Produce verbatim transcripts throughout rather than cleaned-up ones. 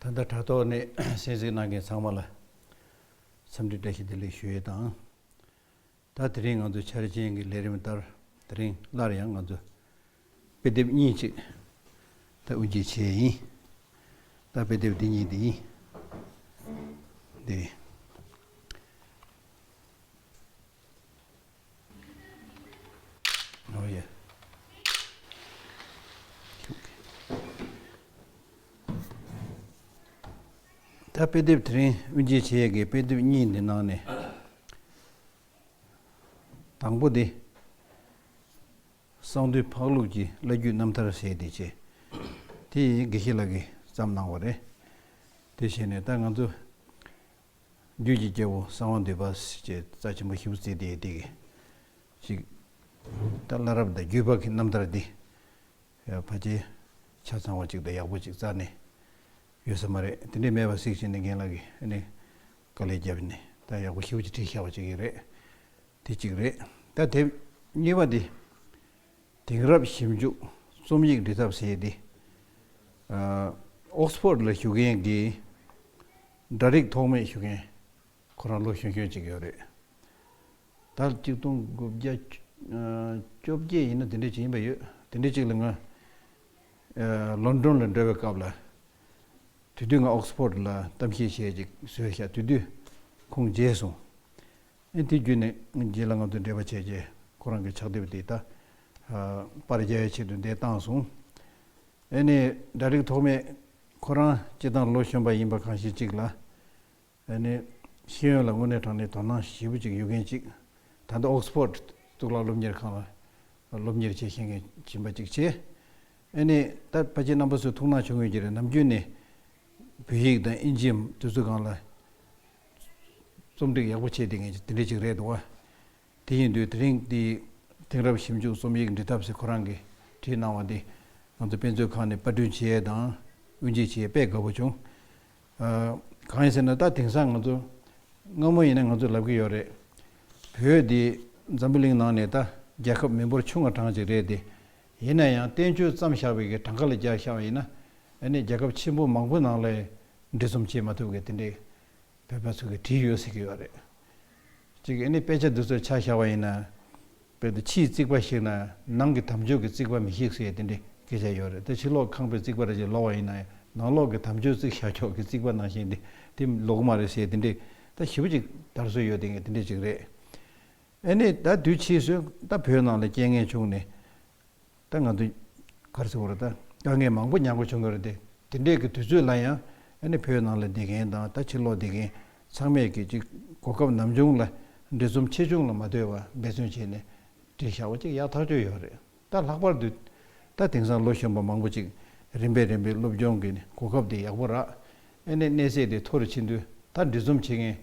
ད་དྲ་ཐོག་ནས་གསན་གཟིགས་གནང་མཁན་ཚང་མ་ལ་འཚམས་འདྲི་བཀྲ་ཤིས་བདེ་ལེགས་ཞུ་ཡས་དང་། ད་དེ་རིང་ང་ཚོ་འཆར་ཅན་གྱི་ལས་རིམ་ལྟར་དེ་རིང་སླར་ཡང་ང་ཚོ་དཔེ་དེབ་གཉིས་ཅིག་ད་དབུ་འབྱེད་བྱས་ཡིན། ད་དཔེ་དེབ་འདི་གཉིས་འདི་ཡིན། འདི། ཨོ་ཡ། ད་དཔེ་དེབ་དེ་རིང་དབུ་འབྱེད་བྱེད་ཡས་ཀྱི་དཔེ་དེབ་གཉིས་འདི་ནང་ནས། དང་པོ་འདི། གསང་འདུས་འཕགས་ལུགས་ཀྱི་བླ་བརྒྱུད་རྣམ་ཐར་ཟེར་དེ་བྱས། དེ་ཡི་དགེ་བཤེས་ལགས་ཀྱིས་བརྩམས་གནང་བ་རེད། དེ་བྱས་ནས་ད་ང་ཚོ། རྒྱུད་ཀྱི་སྐྱེ་བོ་གསང་བ་འདུས་པ་ཞེས་རྩ་ཆེན་པོ་ཞིག་བརྩིས་ཏེ་དེ་གི་ཅིག་ད་བླ་རབས་དང་བརྒྱུད་པ་གི་རྣམ་ཐར་འདི་ཕལ་ཆེར་ཆ་ཚང་བ་ཅིག་དང་ཡག་པོ་ཅིག་རྩ་ནས་ཡོད་ས་མ་རེད། དེ་འདྲས་མེད་པ་གཟིགས་བྱས་ནས་རྒན་ལགས་ཀྱིས་ཨ་ནི་དཀའ་ལས་བརྒྱབ་ནས་ད་ཡག་པོ་ཞིག་ཅིག་བྲིས་བཞག་པ་ཅིག་ཡིན་རེད། དེ་གཅིག་རེད། ད་དེབ་གཉིས་པ་འདི། དེང་རབས་ཞིབ་འཇུག་རྩོམ་ཡིག་འབྲི་ཐབས་ཟེར་ཏེ། ཨོག་སི་ཕོར་ཌི་ལ་བཞུགས་མཁན་གྱི་འདྲ་རིགས་ཐོགས་མེད་ཞུ་མཁན་ཁོ་རང་ལོ་གཞོན་གཞོན་ཅིག་ཡོད་རེད། ད་གཅིག་སྟོང་དགུ་བརྒྱ་བཅོ་བརྒྱད་ཡིན་ན་དེ་འདྲས་ཅིག་ཡིན་པ་ཡོད། དེ་འདྲས་ཅིག་ལ་ང་ལོན་ཌོན་ལ་འགྲོ་བའི་སྐབས་ལ་དེ་དུས་ང་ཨོག་སི་ཕོར་ཌི་ལ་གཏམ་བཤད་བྱས་ཅིག་བཟོས་ཤག་དེ་དུས་ཁོང་མཇལ་སོང་། ཨེ་དེ་བརྒྱུད་ནས་རྗེས་ལ་ང་ཚོ་འབྲེལ་བ་བྱས་རྗེས་ཁོ་རང་གི་ཕྱག་དེབ་དེ་ད་པར་རྒྱག་ཡའི་ཆེད་དུ་འདིར་བཏང་སོང་། ཨེ་ནས་འདྲ་རིགས་ཐོགས་མེད་ཁོ་རང་སྤྱིར་བཏང་ལོ་གཞོན་པ་ཡིན་པ་གང་ཞིག་ཅིག་ལ། ཨེ་ནས་ཤེས་ཡོན་ལ་དངོས་གནས་དྲང་གནས་དོ་སྣང་ཞེ་པོ་ཅིག་ཡོད་མཁན་ཅིག་ད་ལྟ་ཨོག་སི་ཕོར་ཌི་གཙུག་ལག་སློབ་གཉེར་ཁང་ལ་སློབ་གཉེར་བྱེད་ཤེས་མཁན་ཡིན་པ་ཅིག་བྱས། ཨེ་ནས་ད་ཕལ་ཆེར་རྣམ་པ་ཚོས་ཐུགས་སྣང་བྱུང་ཡོད་ཀྱི་རེད། ནམ་རྒྱུན་ནས་བོད་ཡིག་དང་ཨིན་ཇི་དེ་ཚོ་སྒང་ལ་རྩོམ་སྒྲིག་ཡག་པོ་བྱས་བསྡད་མཁན་ཅིག་དེ་འདྲ་ཅིག་རེད་འདུག་བ། དེ་ཡིན་དུས་དེ་རིང་འདི་དེང་རབས་ཞིབ་འཇུག་རྩོམ་ཡིག་འབྲི་ཐབས་ཟེར་ཁོ་རང་གིས་བྲིས་གནང་བ་འདི་ང་ཚོ་དཔེ་མཛོད་ཁང་ནས་པར་སྐྲུན་བྱེད་ཡས་དང་དབུ་འབྱེད་བྱེད་ཡས་དཔེ་དགའ་པོ་བྱུང་། ཨ། གང་ཡིན་ཟེར་ན་ད་དེང་སང་ང་ཚོ་སྔ་མོ་ཡིན་ན་ང་ཚོ་ལབ་ཀྱི་ཡོད་རེད། བོད་འདི་འཛམ་བུ་གླིང་ནང་ནས་ད་རྒྱལ་ཁབ་མི་འབོར་ཆུང་བ་གྲངས་ཅིག་རེད་དེ། ཡིན་ན་ཡང་བསྟན་བཅོས་བརྩམས་བཞག་པའི་གི་གྲངས་ཀ་ལ་རྒྱག་བཞག་པ་ཡིན་ན་ཨ་ནི་རྒྱལ་ཁབ་ཆེན་པོ་མང་པོ་ནང་ལ་འབྲི་རྩོམ་བྱེད་མ་ཐུབ་མཁན་དེ་འདྲའི་བོད་པ་ཚོ་གིས་བྲིས་ཡོད་ཟེར་གྱི་ཡོད་རེད། གཅིག་ཨ་ནི་དཔེ་ཆ་འདི་ཚོ་ཆ་བཞག་པ་ཡིན་ན། དཔེ་དེ་ཕྱིའི་རྩིག་པ་ཞིག་ན་ནང་གི་དམ་ཆོས་ཀྱི་རྩིག་པ་མི་ཤིགས་ཟེར་དེ་འདྲའི་སྐད་ཆ་ཡོད་རེད། དེ་ཕྱི་ལོགས་ཁང་པའི་རྩིག་པ་རེ་ཅིག་ལོག་པ་ཡིན་ན་ནང་ལོགས་ཀྱི་དམ་ཆོས་རྩིག་བཞག་ཕྱོགས་ཀྱི་རྩིག་པ་ནང་བཞིན་དེ་དེ་ལོག་མ་རེད་ཟེར་དེ་འདྲའི་ད་ཞེ་པོ་ཅིག་དར་སྲོལ་ཡོད་དེ་ངས་དེ་འདྲའི་ཅིག་རེད། ཨ་ནི་ད་དུས་ཕྱིས་སུ་ད་བོད་ནང་ལ་རྐྱེན་ངན་བྱུང་ནས། ད་ང་ཚོ་ག་རེ་ཟེར་དགོས་རེད། ད་དཀའ་ངལ་མང་པོ་མྱངས་དགོས་བྱུང་གི་རེད་དེ། དེ་འདྲས་ཀྱི་དུས་ཚོད་ལ་ཡང་ཨ་ནི་བོད་ནང་ལ་བསྡད་མཁན་དང་ད་ཕྱི་ལོགས་བསྡད་མཁན་ཚང་མས་ཀྱི་ཅིག་གོ་སྐབས་ནམ་བྱུང་ལ་འབྲི་རྩོམ་ཆེ་ཆུང་ལ་མ་ལྟོས་པར་འབད་བརྩོན་བྱས་ནས་བྲིས་བཞག་པ་ཅིག་ཡག་ཐག་ཆོད་ཡོད་རེད། ད་ལྷག་པར་དུ་ད་དེང་སང་ལོ་གཞོན་པ་མང་པོ་ཅིག་རིམ་པས་རིམ་པས་སློབ་སྦྱོང་གི་གོ་སྐབས་དེ་ཡག་པོ་རག་ཨ་ནི་གནས་ཚད་དེ་མཐོ་རུ་ཕྱིན་དུས་ད་འབྲི་རྩོམ་བྱེད་མཁན།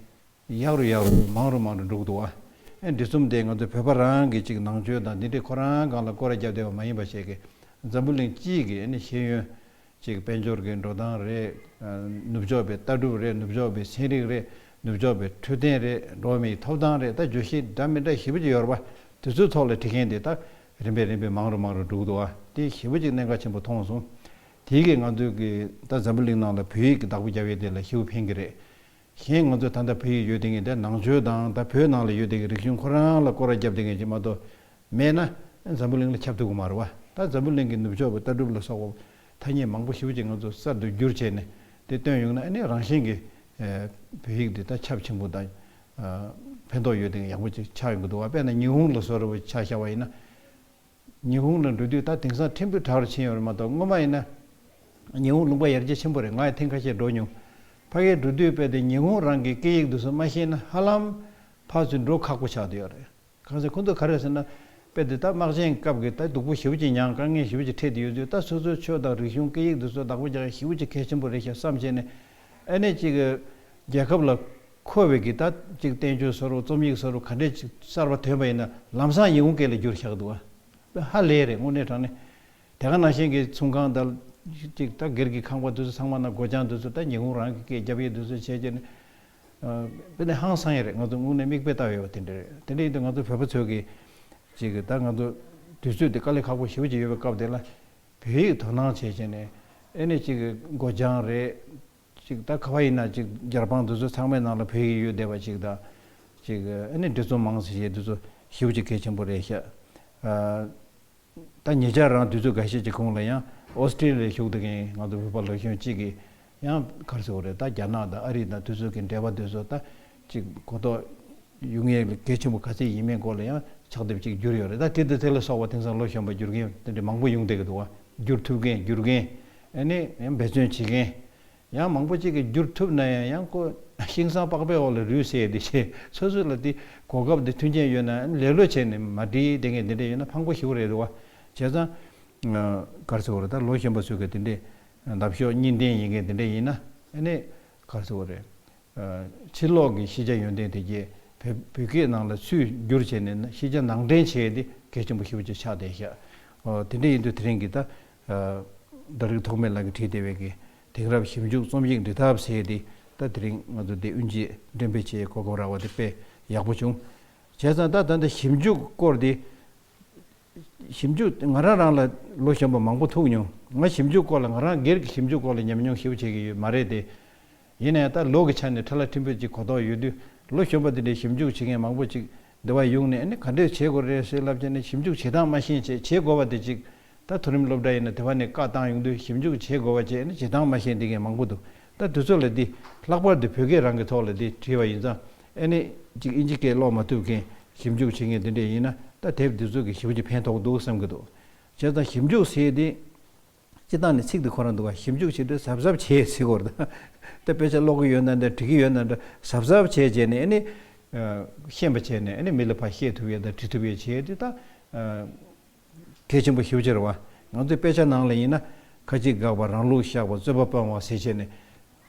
ཡག་རུ་ཡག་རུ་མང་རུ་མང་རུ་འགྲོ་གི་འདུག་བ། ཨེ་འབྲི་རྩོམ་དེ་ང་ཚོ་བོད་པ་རང་གི་ཅིག་ནང་ཆོས་དང་འདི་འདྲའི་ཁོ་རང་སྒང་ལ་སྐོར་ར་བརྒྱབ་བསྡད་པ་མ་ཡིན་པ་ཞིག་གི་འཛམ་བུ་གླིང་སྤྱིའི་གི་ཨ་ནི་ཤེས་ཡོན་ཅིག་དཔལ་འབྱོར་གྱི་འགྲོ་སྟངས་རེད། ནུབ་ཕྱོགས་པའི་ལྟ་གྲུབ་རེད། ནུབ་ཕྱོགས་པའི་ཚན་རིག་རེད། ནུབ་ཕྱོགས་པའི་འཕྲོད་བསྟེན་རེད། འགྲོ་བ་མིའི་ཐོབ་ཐང་རེད། ད་བརྗོད་གཞི་འདྲ་མི་འདྲ་ཞེ་པོ་ཅིག་ཡོད་རེད་བ། དེ་ཚོའི་ཐོག་ལ་བྲིས་མཁན་དེ་ད་རིམ་པས་རིམ་པས་མང་རུ་མང་རུ་འགྲོ་གི་འདུག་བ། དེ་ཞེ་པོ་ཅིག་གནད་འགག་ཆེན་པོ་མཐོང་སོང་། དེའི་གི་ང་ཚོའི་གི་ད་འཛམ་བུ་གླིང་ནང་ལ་བོད་ཡིག་གི་བདག་པོ་རྒྱབ་ཡས་དེ་ལ་ཞེ་པོ་ཕན་གི་རེད། གཞན་ང་ཚོ་ད་ལྟ་བོད་ཡིག་ཡོད་དེ་ངས་དེ་ནང་ཆོས་དང་ད་བོད་ནང་ལ་ཡོད་དེ་གི་རིག་གཞུང་ཁོ་རང་ལ་སྐོར་ར་བརྒྱབ་དེ་ངས་ཅིག་མ་གཏོགས་མེད་ན་འཛམ་བུ་གླིང་ལ་ཁྱབ་ཐུབ་ཀྱི་མ་རེད་བ། ད་འཛམ་བུ་གླིང་གི་ནུབ་ཕྱོགས་པའི་ལྟ་གྲུབ་ལ་སོགས་པ་ཐ་སྙད་མང་པོ་ཞེ་པོ་ཅིག་ང་ཚོ་གསར་དུ་བསྒྱུར་བྱས་ནས་དེ་བཏོན་ཡོང་ན་ཨ་ནི་རང་བཞིན་གྱི་བོད་ཡིག་འདི་ད་ཁྱབ་ཆེན་པོ་དང་ཕན་ཐོགས་ཡོད་དེ་ཡག་པོ་ཅིག་ཆགས་ཡོང་གི་འདུག་བ། དཔེར་ན་ཉི་ཧོང་ལ་བཟོ་འདྲ་བོ་ཆ་བཞག་པ་ཡིན་ན། ཉི་ཧོང་ལ་འགྲོ་དུས་ད་དེང་སང་ཕྲན་བུ་དྲག་རུ་ཕྱིན་ཡོད་རེད་མ་གཏོགས་སྔོན་མ་ཡིན་ན། ཉི་ཧོང་ལུང་པ་ཡར་རྒྱས་ཆེན་པོ་རེད། ང་ཡང་ཐེངས་ཁ་ཤས་འགྲོ་མྱོང་། ཕ་གིར་འགྲོ་དུས་དཔེ་དེ་ཉི་ཧོང་རང་གི་སྐད་ཡིག་འདི་ཚོ་མ་ཤེས་ན་ཧ་ལམ་ཕར་ཚུར་འགྲོ་ཁག་པོ་ཆགས་བསྡད་ཡོད་རེད། གང་ཟེར་ཁོ་ཚོ་ག་རེ་ཟེར་ན། དཔེ་དེ་ད་དམག་ཆེན་སྐབས་ཀྱི་ད་སྡུག་པོ་ཞེ་པོ་ཅིག་མྱངས། དཀའ་ངལ་ཞེ་པོ་ཅིག་འཕྲད་དེ་ཡོད་དུས་ད་སོ་སོའི་ཆོས་དང་རིག་གཞུང་སྐད་ཡིག་འདི་ཚོ་བདག་པོ་རྒྱག་ཡ་ཞེ་པོ་ཅིག་གལ་ཆེན་པོ་རེད་ཤག་བསམ་བྱས་ནས། ཨ་ནི་ཅིག་རྒྱལ་ཁབ་ལ་མཁོ་བའི་གི་ད་ཅིག་བསྟན་བཅོས་བཟོ་འདྲ་བོ་རྩོམ་ཡིག་བཟོ་འདྲ་བོ་ག་འདྲས་ཅིག་གསར་པ་ཐོན་པ་ཡིན་ན་ལམ་སང་ཉི་ཧོང་སྐད་ལ་བསྒྱུར་བཞག་འདུག་བ། ཧ་ལས་རེད་དངོས་གནས་དྲང་གནས། དེ་ག་ནང་བཞིན་གྱི་ཚོང་ཁང་དང་། ཅིག་ད་སྒེར་གྱི་ཁང་པ་དེ་ཚོ་ཚང་མ་ན་སྒོ་བྱང་དེ་ཚོ་ད་ཉི་ཧོང་རང་གི་སྐད་རྒྱབ་ཡས་དེ་ཚོ་བྱས་བྱས་ནས། ཨ། དཔེ་ནས་ཧང་སང་ཡས་རེད། ང་ཚོ་དངོས་གནས་མིག་དཔེ་ལྟ་ཡས་པ་དེ་འདྲ་རེད། དེ་འདྲ་ཡིན་དུས་ང་ཚོ་བོད་པ་ཚོས་ཀྱི། ཅིག་ད་ང་ཚོ་དུས་ཚོད་དེ་དཀའ་ལས་ཁག་པོ་ཞེ་པོ་ཅིག་ཡོད་པའི་སྐབས་དེ་ལ། བོད་ཡིག་དོ་སྣང་བྱས་བྱས་ནས། ཨེ་ནས་ཅིག་སྒོ་བྱང་རེད། ཅིག་ད་ག་བ་ཡིན་ན་ཅིག་རྒྱལ་འབངས་འདི་ཚོ་ཚང་མའི་ནང་ལ་བོད་ཡིག་ཡོད་བསྡད་པ་ཅིག་དང་། ཅིག་ཨ་ནི་འབྲི་རྩོམ་མང་ཟེར་བྱས་འདི་ཚོ་ཞེ་པོ་ཅིག་གལ་ཆེན་པོ་རེད་ཤག་ཨ། ད་ཉེ་ཆར་རང་དུས་ཚོད་འགའ་ཤས་ཀྱི་གོང་ལ་ཡང་ཨོ་སི་ཀྲི་ལི་ཡར་བཞུགས་བསྡད་མཁན་ང་ཚོ་བོད་པ་ལོ་གཞོན་གཅིག་གིས་ཡང་ག་རེ་ཟེར་དགོས་རེད། ད་རྒྱ་ནག་དང་ཨ་རི་དང་དུས་ཚོད་ཀྱི་འབྲེལ་བ་དེ་ཚོ་ད་ཅིག་གོ་རྟོགས་ཡོང་ཡས་གལ་ཆེན་པོ་ག་ཚད་ཡིན་མིན་སྐོར་ལ་ཡང་ཕྱག་དེབ་ཅིག་བསྒྱུར་ཡོད་རེད། ད་དེ་དང་དེ་ལ་སོགས་པ་དེང་སང་ལོ་གཞོན་པ་བསྒྱུར་མཁན་དེ་འདྲ་མང་པོ་ཡོང་བསྡད་ཀྱི་འདུག་བ། བསྒྱུར་ཐུབ་མཁན་བསྒྱུར་མཁན། ཨ་ནི་ཡང་འབད་བརྩོན་བྱེད་མཁན་ཡང་མང་པོ་ཅིག་གིས་བསྒྱུར་ཐུབ་ན་ཡང་། ཡང་ཁོ་ཤིང་ཚང་པགས་པའི་འོག་ལ་རུལ་ཟེར་ཡས་དེ་བྱས། སོ་སོ་ལ་དེ་གོ་སྐབས་དེ་མཐུན་རྐྱེན་ཡོད་ན་ལེ་ལོ་བྱས་ནས་མ་བྲིས་བསྡད་མཁན་དེ་འདྲ་ཡོད་ན་ཕངས་པོ་ཞེ་པོ་རེད་འདུག་བ། བྱས་ཙང་ག་རེ་ཟེར་དགོས་རེད། ད་ལོ་གཞོན་པ་ཚོས་གི་དེ་འདྲས་འདབ་གཤོག་གཉིས་ལྡན་ཡིན་མཁན་དེ་འདྲས་ཡིན་ན། ཨ་ནི་ག་རེ་ཟེར་དགོས་རེད། ཕྱི་ལོགས་ཀྱི་ཤེས་བྱ་ཡོན་ཏན་དེ་གས་བོད་བོད་སྐད་ནང་ལ་ཚུར་བསྒྱུར་བྱས་ནས་ཤེས་བྱ་ནང་འདྲེན་བྱས་ཏེ་གལ་ཆེན་པོ་ཞེ་པོ་ཅིག་ཆགས་བསྡད་ཤག་ཨོ། དེ་འདྲ་ཡིན་དུས་དེ་རིང་གི་ད་ཨ་རྡོ་རིང་ཐོགས་མེད་ལགས་ཀྱིས་བྲིས་བསྡད་པའི་གི་དེང་རབས་ཞིབ་འཇུག་རྩོམ་ཡིག་འབྲི་ཐབས་ཟེར་ཏེ། ད་དེ་རིང་ང་ཚོ་འདི་དབུ་འབྱེད་འགྲེམས་སྤེལ་བྱེད་གོ་སྐབས་རག་པ་དེ་དཔེ་ཡག་པོ་བྱུང་། བྱས་ཙང་ད་ད་ལྟ་ཞིབ་འཇུག་སྐོར་དེ། ཞིབ་འཇུག་ང་རང་རང་ལ་ལོ་གཞོན་པ་མང་པོ་ཐུག་མྱོང་། ང་ཞིབ་འཇུག་སྐོར་ལ་ང་རང་སྒེར་གྱི་ཞིབ་འཇུག་སྐོར་ལ་ཉམས་མྱོང་ཞེ་པོ་བྱེད་ཀྱི་ཡོད་མ་རེད་དེ། ཡིན་ན་ཡང་ད་ལོ་གི་ཆ་ནས་ཁྲ་ལ་ཁྲིམས་དཔོན་ཅིག་གོ་རྟོགས་ཡོད་དུས། ལོ་གཞོན་པ་དེ་འདྲའི་ཞིབ་འཇུག་བྱེད་མཁན་མང་པོ་ཅིག་འདི་བ་ཡོང་ནས། ཨ་ནི་ག་འདྲས་བྱེད་དགོས་རེད་ཟེར་ལབ་བྱས་ནས་ཞིབ་འཇུག་བྱེད་སྟངས་མ་ཤེས་བྱས་བྱེད་དགོས་པ་དེ་ཅིག་ད་མཐོ་རིམ་སློབ་གྲྭ་ཡིན་ན་དེ་བ་ནས་བཀའ་བཏང་ཡོང་དུས་ཞིབ་འཇུག་བྱེད་དགོས་པ་བྱས་ནས་བྱེད་སྟངས་མ་ཤེས་བསྡད་མཁན་མང་པོ་འདུག་ད་དེ་ཚོ་ལ་འདི་ལྷག་པར་དུ་བོད་སྐད་རང་གི་ཐོག་ལ་འདི་བྲིས་པ་ཡིན་ཙང་། ཨ་ནི་ཅིག་དབྱིན་ཇི་སྐད་ཀློག་མ་ཐུབ་མཁན་ཞིབ་འཇུག་བྱེད་མཁན་དེ་འདྲས་ཡིན་ན་ད་དེབ་འདི་ཚོ་གི་ཞེ་པོ་ཅིག་ཕན་ཐོགས་འདུག་བསམ་གྱི་འདུག་བྱས་ཙང་ཞིབ་འཇུག་ཟེར་དེ། སྤྱིར་བཏང་ནས་ཚིག་དེ་ཁོ་རང་འདུག་བ། ཞིབ་འཇུག་བྱེད་དུས་གཟབ་གཟབ་བྱེད་ཟེར་དགོས་རེད། ད་དཔེ་ཆ་ཀློག་གི་ཡོད་ན་འདྲ། འབྲི་གི་ཡོད་ན་འདྲ། གཟབ་གཟབ་བྱས་བྱས་ནས། ཨ་ནི་ཤེས་པ་བྱས་ནས། ཨ་ནི་མི་ལ་ཕར་བཤད་ཐུབ་ཡས་དང་འབྲི་ཐུབ་ཡས་བྱས་དེ་ད་གལ་ཆེན་པོ་ཞེ་པོ་ཅིག་རེད་བ། ང་ཚོའི་དཔེ་ཆ་ནང་ལ་ཡིན་ན། ཁ་ཅིག་དགག་པ། རང་ལུགས་བཤགས་པ། རྩོད་པ་སྤོང་བ་ཟེར་བྱས་ནས།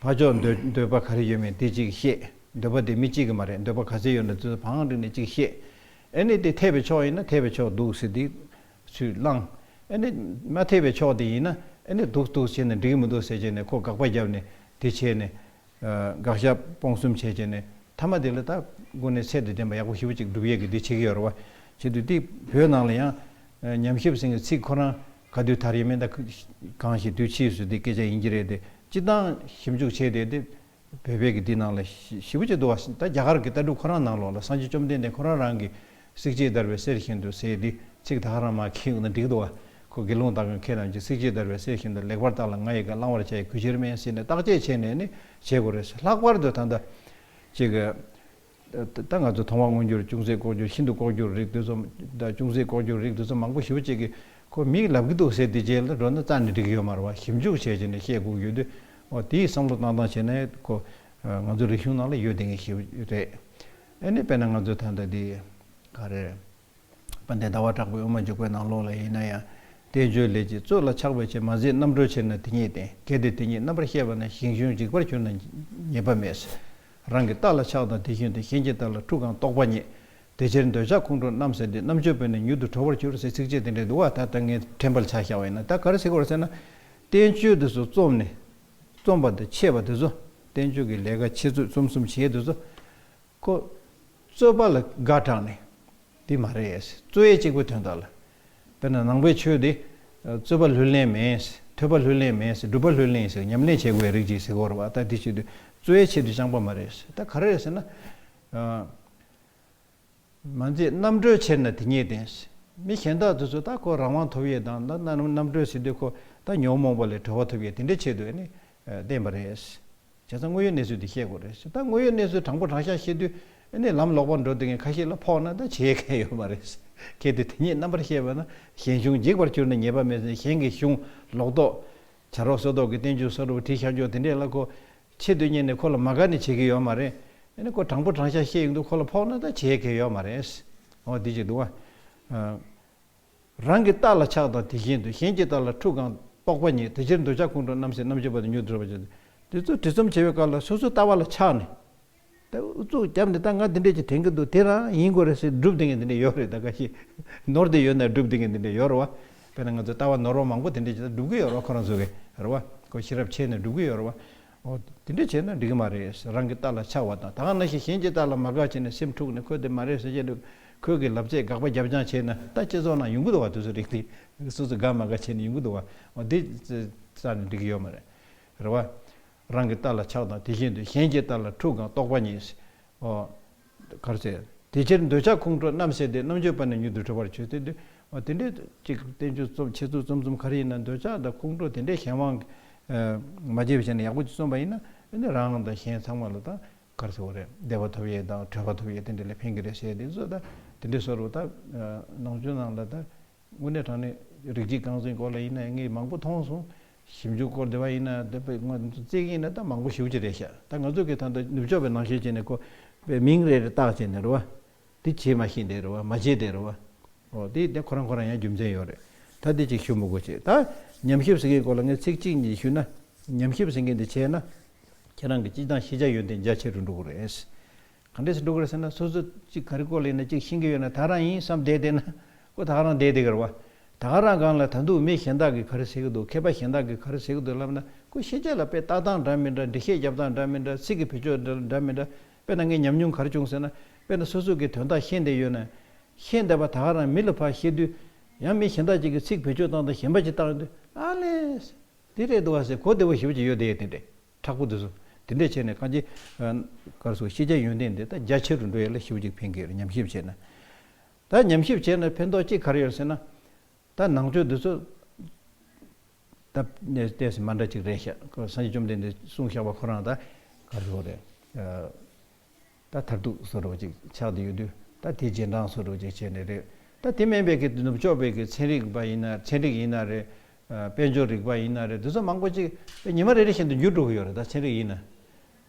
ཕར་ཕྱོགས་འདོད་འདོད་པ་ག་རེ་ཡོད་མེད་དེ་གཅིག་བཤད། འདོད་པ་དེ་མི་གཅིག་གི་མ་རེད། འདོད་པ་ག་ཚད་ཡོད་ན་དེ་ཚོ་བང་བསྒྲིགས་ནས་གཅིག་བཤད། ཨ་ནི་དེ་འཐད་པའི་ཕྱོགས་ཡིན་ན་འཐད་པའི་ཕྱོགས་འདུག་ཟེར་དེ་ཚུར་བླངས། ཨ་ནི་མ་འཐད་པའི་ཕྱོགས་དེ་ཡིན་ན། ཨ་ནི་འདུག་འདུག་བྱས་ནས་འགྲིག་གི་མི་འདུག་ཟེར་བྱས་ནས་ཁོ་དགག་པ་བརྒྱབ་ནས་དེ་བྱས་ནས། ཨ། དགག་བཞག་སྤོང་གསུམ་བྱས་བྱས་ནས་མཐའ་མ་དེ་ལ་ད་དངོས་གནས་ཚད་དང་ལྡན་པ་ཡག་པོ་ཞེ་པོ་ཅིག་སྒྲུབ་ཡས་ཀྱི་དེ་བྱེད་ཀྱི་ཡོད་རེད་བ། བྱེད་དུས་དེ་བོད་ནང་ལ་ཡང་ཉམས་ཞིབ་ཟེར་མཁན་ཚིག་ཁོ་རང་ག་དུས་དར་ཡིན་མིན། ད་གང་ཞིག་དུས་ཕྱིས་སུ་དེ་སྐད་ཆ་ཡིན་གྱི་རེད་དེ། སྤྱིར་བཏང་ཞིབ་འཇུག་བྱས་དེ་དེ་བོད་པའི་གི་དེ་ནང་ལ་ཞེ་པོ་ཅིག་འདུག་བ། ད་རྒྱ་གར་གྱི་ལྟ་གྲུབ་ཁོ་རང་ནང་ལོགས་ལ་སངས་རྒྱས་བཅོམ་ལྡན་འདས་ཁོ་རང་རང་གི། བསྲེགས་བཅད་བརྡར་བའི་གསེར་བཞིན་དུ་ཟེར་དེ་ཚིག་ད་ག་རང་མར་འཁྱེར་ཡོང་ན་འགྲིག་འདུག་བ། ཁོ་དགེ་སློང་དག་གི་མཁས་རྣམས་ཀྱིས། བསྲེགས་བཅད་བརྡར་བའི་གསེར་བཞིན་དུ། ལེགས་པར་བརྟགས་ལ་ང་ཡི་བཀའ། བླང་བར་བྱ་ཡི་གུས་ཕྱིར་མིན་ཟེར་ནས་བརྟག་དཔྱད་བྱས་ནས་ནི་བྱེད་དགོས་རེད། ལྷག་པར་དུ་ད་ལྟ་ཅིག་གི་ད་ང་ཚོ་མཐོང་བ་མངོན་གྱུར། ཅུང་ཟད་ལྐོག་གྱུར། ཤིན་ཏུ་ལྐོག་གྱུར་རིགས་དེ་ཚོ་དང་། ཅུང་ཟད་ལྐོག་གྱུར་རིགས་དེ་ཚོ་མང་པོ་ཞེ་པོ་ཅིག་གིས་ཁོ་མིས་ལབ་ཀྱི་འདུག་ཟེར་དེ་རྗེས་ལ་འགྲོ་ན་རྩ་ནས་འགྲིག་གི་ཡོད་མ་རེད་བ། ཞིབ་འཇུག་བྱས་བྱས་ནས་བཤད་དགོས་ཀྱི་ཡོད་དུས། འོ། དེའི་བསམ་བློ་བཏང་སྟངས་བྱས་ན་ཁོ་ང་ཚོ་རིག་གཞུང་ནང་ལ་ཡོད་བསྡད་མཁན་ཞིག་རེད། ཨ་ནི་དཔེར་ན་ང་ཚོ་ད་ལྟ་འདི་ག་རེ། དཔལ་ལྡན་ཟླ་བ་གྲགས་པའི་དབུ་མ་འཇུག་པའི་ནང་ལོགས་ལ་ཡིན་ན་ཡང་། བསྟན་བཅོས་ལས་ཀྱི་གཙོད་ལ་ཆགས་པའི་ཕྱིར། མ་མཛད་རྣམ་གྲོལ་ཕྱིར་ན་དེ་ཉིད་བསྟེན། གལ་ཏེ་དེ་ཉིད་རྣམ་པར་ཤེས་པ་ན། ཞིང་གཞུང་འཇིག་པར་གྱུར་ན་ཉེས་པ་མེད། རང་གི་རྟ་ལ་ཆགས་དང་དེ་བཞིན་དུ། གཞན་གྱི་རྟ་ལ་འཁྲུག་གང་རྟོག་པ་ཉིད། དེ་ཕྱིར་འདོད་ཆགས་ཁོང་ཁྲོ་རྣམ་སེལ་ཏེ། རྣམ་དཔྱོད་པས་ནི་མྱུར་དུ་གྲོལ་བར་འགྱུར། ཟེར་ཚིགས་བཅད་དེ་འདྲ་འདུག་བ། ད་ལྟ་ངས་དྲན་པར་ཆ་བཞག་པ་ཡིན་ན། ད་ག་རེ་ཟེར་དགོས་རེད་ཟེར་ན། བསྟན་བཅོས་དེ་ཚོ་རྩོམ་ནས། རྩོམ་པ་དང་འཆད་པ་དེ་ཚོ། བསྟན་བཅོས་ཀྱི་ལས་ཀ་འཆད་རྩོད་རྩོམ་གསུམ་བྱེད་དེ་ཚོ། ཁོ་རྩོད་པ་ལ་དགའ་དྲགས་ནས་དེ་མ་རེད། རྩོད་ཡས་གཅིག་པུའི་དོན་དག་ལ། དཔེར་ན་ནང་པའི་ཆོས་དེ་རྩོད་པ་ལྷུར་ལེན་མེད། ཐོས་པ་ལྷུར་ལེན་མེད། སྒྲུབ་པ་ལྷུར་ལེན་ཟེར། ཉམས་ལེན་བྱེད་དགོས་པའི་རིགས་ཅིག་ཟེར་གྱི་ཡོད་རེད་བ། ད་དེ་བྱེད་དུས་རྩོད་ཡས་ཆེད་དུ་བཅངས་པ་མ་རེད། ད་ག་རེ་རེད་ཟེར་ན། མ་མཛད་རྣམ་གྲོལ་ཕྱིར་ན་དེ་ཉིད་བསྟེན། མི་གཞན་དག་དེ་ཚོ་ད་ཁོ་རང་དབང་ཐོབ་ཡས་དང་། ད་རྣམ་རྣམ་གྲོལ་ཟེར་དུས་ཁོ་ད་ཉོན་མོངས་པ་ལས་གྲོལ་བ་ཐོབ་ཡས་དེ་འདྲའི་ཆེད་དུ་ཨ་ནི་བསྟེན་པ་རེད། བྱས་ཙང་དངོས་ཡོད་གནས་ཚུལ་དེ་བཤད་དགོས་རེད། ད་དངོས་ཡོད་གནས་ཚུལ་དྲང་པོ་དྲང་བཞག་བཤད་དུས་ཨ་ནི་ལམ་ལོག་པར་འགྲོ་བསྡད་མཁན་ཁ་ཤས་ལ་ཕོག་ན་ད་བྱེད་མཁན་ཡོད་མ་རེད། གལ་ཏེ་དེ་ཉིད་རྣམ་པར་ཤེས་པ་ན། ཞིང་གཞུང་འཇིག་པར་གྱུར་ན་ཉེས་པ་མེད་ཟེར། གཞན་གྱི་གཞུང་ལོག་རྟོག་བྱ་རོག་སོ་ཏོག་གི་བསྟན་བཅོས་སོ་རུ་བྲིས་ཤག་འཇོག་དེ་འདྲས་ལ་ཁོ་ཆེད་དུ་གཉེར་ནས་ཁོ་ལ་མ་དགའ་ནས་བྱེད་ཀྱི་ཡོད་མ་རེད། ཨ་ནི་ཁོ་དྲང་པོ་དྲང་བཞག་བཤད་ཡོང་དུས་ཁོ་ལ་ཕོག་ན་ད་བྱེད་མཁན་ཡོད་མ་རེད། འོ་འདི་ཅིག་འདུག་བ། ཨ། རང་གི་རྟ་ལ་ཆགས་དང་དེ་བཞིན་དུ། གཞན་གྱི་རྟ་ལ་འཁྲུག་གང་རྟོག་པ་ཉིད། དེ་ཕྱིར་འདོད་ཆགས་ཁོང་ཁྲོ་རྣམ་སེལ། རྣམ་དཔྱོད་པ་དང་མྱུར་དུ་གྲོལ་བར་བྱེད། དེ་ཚོ་འབྲི་རྩོམ་བྱེད་པའི་སྐབས་ལ་སོ་སོའི་ལྟ་བ་ལ་ཆགས་ནས། ད་ཨུ་ཚུགས་བརྒྱབ་ནས་ད་ང་འདི་འདྲས་ཀྱི་དྲན་གྱི་འདུག་དེ་རང་ཡིན་དགོས་རེད་ཟེར་སྒྲུབ་བསྡད་མཁན་འདི་འདྲས་ཡོད་རེད། ད་ཁ་ཤས་ནོར་བསྡད་ཡོད་ན་སྒྲུབ་བསྡད་མཁན་འདི་འདྲས་ཡོད་རེད་བ། དཔེར་ན་ང་ཚོ་ལྟ་བ་ནོར་བ་མང་པོ་དེ་འདྲས་ཀྱི་ད་སྒྲུབ་ཀྱི་ཡོད་རེད་བ། ཁོ་རང་ཚོ་གི་རེད་བ། ཁོ་ཤེས་རབ་ཆེ་ནས་སྒྲུབ་ཀྱི་ཡོད་རེད་བ། འོ། དེ་འདྲས་བྱས་ན་འགྲིག་གི་མ་རེད། རང་གི་རྟ་ལ་ཆགས་པ་དང་། ད་ག་ནང་བཞིན་གཞན་གྱི་རྟ་ལ་མ་དགའ་བྱས་ནས་སེམས་འཁྲུགས་ནས་ཁོས་དེ་མ་རེད་ཟེར་བྱས་ནས་ཁོས་གི་ལབ་ཚད་དགག་པ་རྒྱབ་རྐྱང་བྱས་ན་ད་སྤྱི་ཚོགས་ནང་ཡོང་གི་འདུག་བ། དེ་ཚོ་རིགས་དེ་སོ་སོ་དགའ་མ་དགའ་བྱས་ནས་ཡོང་གི་འདུག་བ། འོ། དེ་རྩ་ནས་འགྲིག་གི་ཡོད་མ་རེད། རེད་བ། རང་གི་རྟ་ལ་ཆགས་དང་། དེ་བཞིན་དུ་གཞན་གྱི་རྟ་ལ་འཁྲུག་གང་རྟོག་པ་ཉིད། ཨོ། ག་རེ་ཟེར། དེ་ཕྱིར་འདོད་ཆགས་ཁོང་ཁྲོ་རྣམ་བསལ་ཏེ། རྣམ་དཔྱོད་པ་ནི་མྱུར་དུ་གྲོལ་བར་བྱོས་ཏེ། འདི། ཨོ། དེ་འདྲའི་ཅིག་བསྟན་བཅོས་རྩོམ་འཆད་རྩོད་རྩོམ་རྩོམ་ག་རེ་ཡིན་ན། འདོད་ཆགས་དང་ཁོང་ཁྲོ་དེ་འདྲའི་གཞན་དབང་མ་བྱས་པ་བྱས་ནས་ཡག་པོ་ཅིག་རྩོམ་པ་ཡིན་ན། ཨ་ནི་རང་དང་གཞན་ཚང་མ་ལ་ད་ག་རེ་ཟེར་དགོས་རེད། བདེ་བ་ཐོབ་ཡས་དང་གྲོལ་བ་ཐོབ་ཡས་དེ་འདྲ་ལ་ཕན་གྱི་རེད་ཟེར། དེ་ཚོ་ད་དེ་འདྲའི་བཟོ་འདྲ་ད་ནང་ཆོས་ནང་ལ་ད། དངོས་གནས་དྲང་གནས་རིགས་གཅིག་རྐང་འཛིན་སྐོར་ལ་ཡིན་ན་ངས་མང་པོ་མཐོང་སོང་། ཞིབ་འཇུག་སྐོར་དེ་བ་ཡིན་ན་དེ་པའི་ང་ཚོ་རྩིས་ཀྱི་ཡིན་ན་ད་མང་པོ་ཞེ་པོ་ཅིག་རེད་ཤག་ད་ང་ཚོ་གི་ད་ལྟ་ནུབ་ཕྱོགས་པའི་ནང་བཞིན་བྱས་ནས་ཁོ་པའི་མིང་རེ་རེ་བཏགས་བྱས་ནས་རེད་བ། དེ་བྱེད་མ་ཤེས་དེ་རེད་བ། མ་བྱེད་དེ་རེད་བ། ཨོ། དེ་དེ་ཁོ་རང་ཁོ་རང་ཡང་རྒྱུ་མཚན་ཡོད་རེད། ད་དེ་ཅིག་ཞུ་མི་དགོས་བྱས། ད་ཉམས་ཞིབ་ཟེར་མཁན་སྐོར་ལ་ངས་ཚིག་གཅིག་གཉིས་ཞུས་ན། ཉམས་ཞིབ་ཟེར་མཁན་དེ་བྱས་ན། ཁྱེད་རང་གི་སྤྱི་དང་ཤེས་བྱ་ཡོན་ཏན་རྒྱ་ཆེ་རུ་འགྲོ་གི་རེད། ག་འདྲས་སེ་འགྲོ་གི་རེད་ཟེར་ན། སོ་སོ་གཅིག་ག་རེ་སྐོར་ལ་ཡིན་ན་གཅིག་ཤེས་ཀྱི་ཡོད་ན་ད་ག་རང་ཡིན་བསམ་བསྡད་བསྡད་ན། ཁོ་ད་ག་རང་བསྡད་བསྡད་ཀྱི་རེད་བ། ད་ག་རང་སྒང་ལ་ད་དུང་མི་གཞན་དག་གིས་ག་རེ་ཟེར་གྱི་འདུག་མཁས་པ་གཞན་དག་གིས་ག་རེ་ཟེར་གྱི་འདུག་ལབ་ན། ཁོ་ཤེས་བྱ་ལ་དཔེ་ལྟ་སྟངས་འདྲ་མི་འདྲ། འགྲེལ་བཤད་རྒྱབ་སྟངས་འདྲ་མི་འདྲ། ཚིག་གི་བེད་སྤྱོད་འདྲ་འདྲ་མི་འདྲ། དཔེར་ན་ངས་ཉམས་མྱོང་ག་རེ་བྱུང་ཟེར་ན། དཔེར་ན་སོ་སོ་གིས་དོན་དག་ཤེས་བསྡད་ཡོད་ན། ཤེས་བསྡད་པ་ད་ག་རང་མི་ལ་ཕར་བཤད་དུས། ཡང་མི་གཞན་དག་ཅིག་གིས་ཚིག་བེད་སྤྱོད་བཏང་སྟངས་གཞན་པ་ཅིག་བཏང་ཡོང་དུས། ཨ་ལས། དེ་རེད་འདུག་བ་ཟེར་གོ་བདེ་བོ་ཞེ་པོ་ཅིག་ཡོད་དེ། དེ་འདྲས་མཁྲེགས་པོ་དེ་ཚོ། དེ་འདྲས་བྱས་ནས་གང་ཅི། ཨ། ག་རེ་ཟེར། ཤེས་བྱ་ཡོན་ཏན་དེ་ད་རྒྱ་ཆེ་རུ་འགྲོ་ཡ་ལ་ཞེ་པོ་ཅིག་ཕན་གྱི་རེད། ཉམས་ཞིབ་བྱས་ན། ད་ཉམས་ཞིབ་བྱས་ན་ཕན་ཐོགས་གཅིག་ག་རེ་ཡོད་ཟེར་ན། ད་ནང་ཆོས་འདི་ཚོ་ད་ནས་ཏོག་ཙམ་མ་འདྲ་ཅིག་རེད་ཤག་སངས་རྒྱས་བཅོམ་ལྡན་འདས་གསུངས་བཞག་པ་ཁོ་རང་ད་ག་རེ་ཟེར་དགོས་རེད། ཨ། ད་མཐར་ཐུག་བཟོ་འདྲ་ཅིག་ཆགས་བསྡད་ཡོད་དུས། ད་དེ་རྗེས་འབྲང་བཟོ་འདྲ་ཅིག་བྱས་ནས་རེད། ད་དེ་མིན་པའི་གི་ནུབ་ཕྱོགས་པའི་གི་ཚན་རིག་པ་ཡིན་ན། ཚན་རིག་ཡིན་ན་རེད། ཨ། དཔལ་འབྱོར་རིག་པ་ཡིན་ན་རེད། དེ་ཚོ་མང་པོ་ཅིག་ཉི་མ་རེ་རེ་བཞིན་དུ་འགྱུར་འགྲོ་གི་ཡོད་རེད། ད་ཚན་རིག་ཡིན་ན།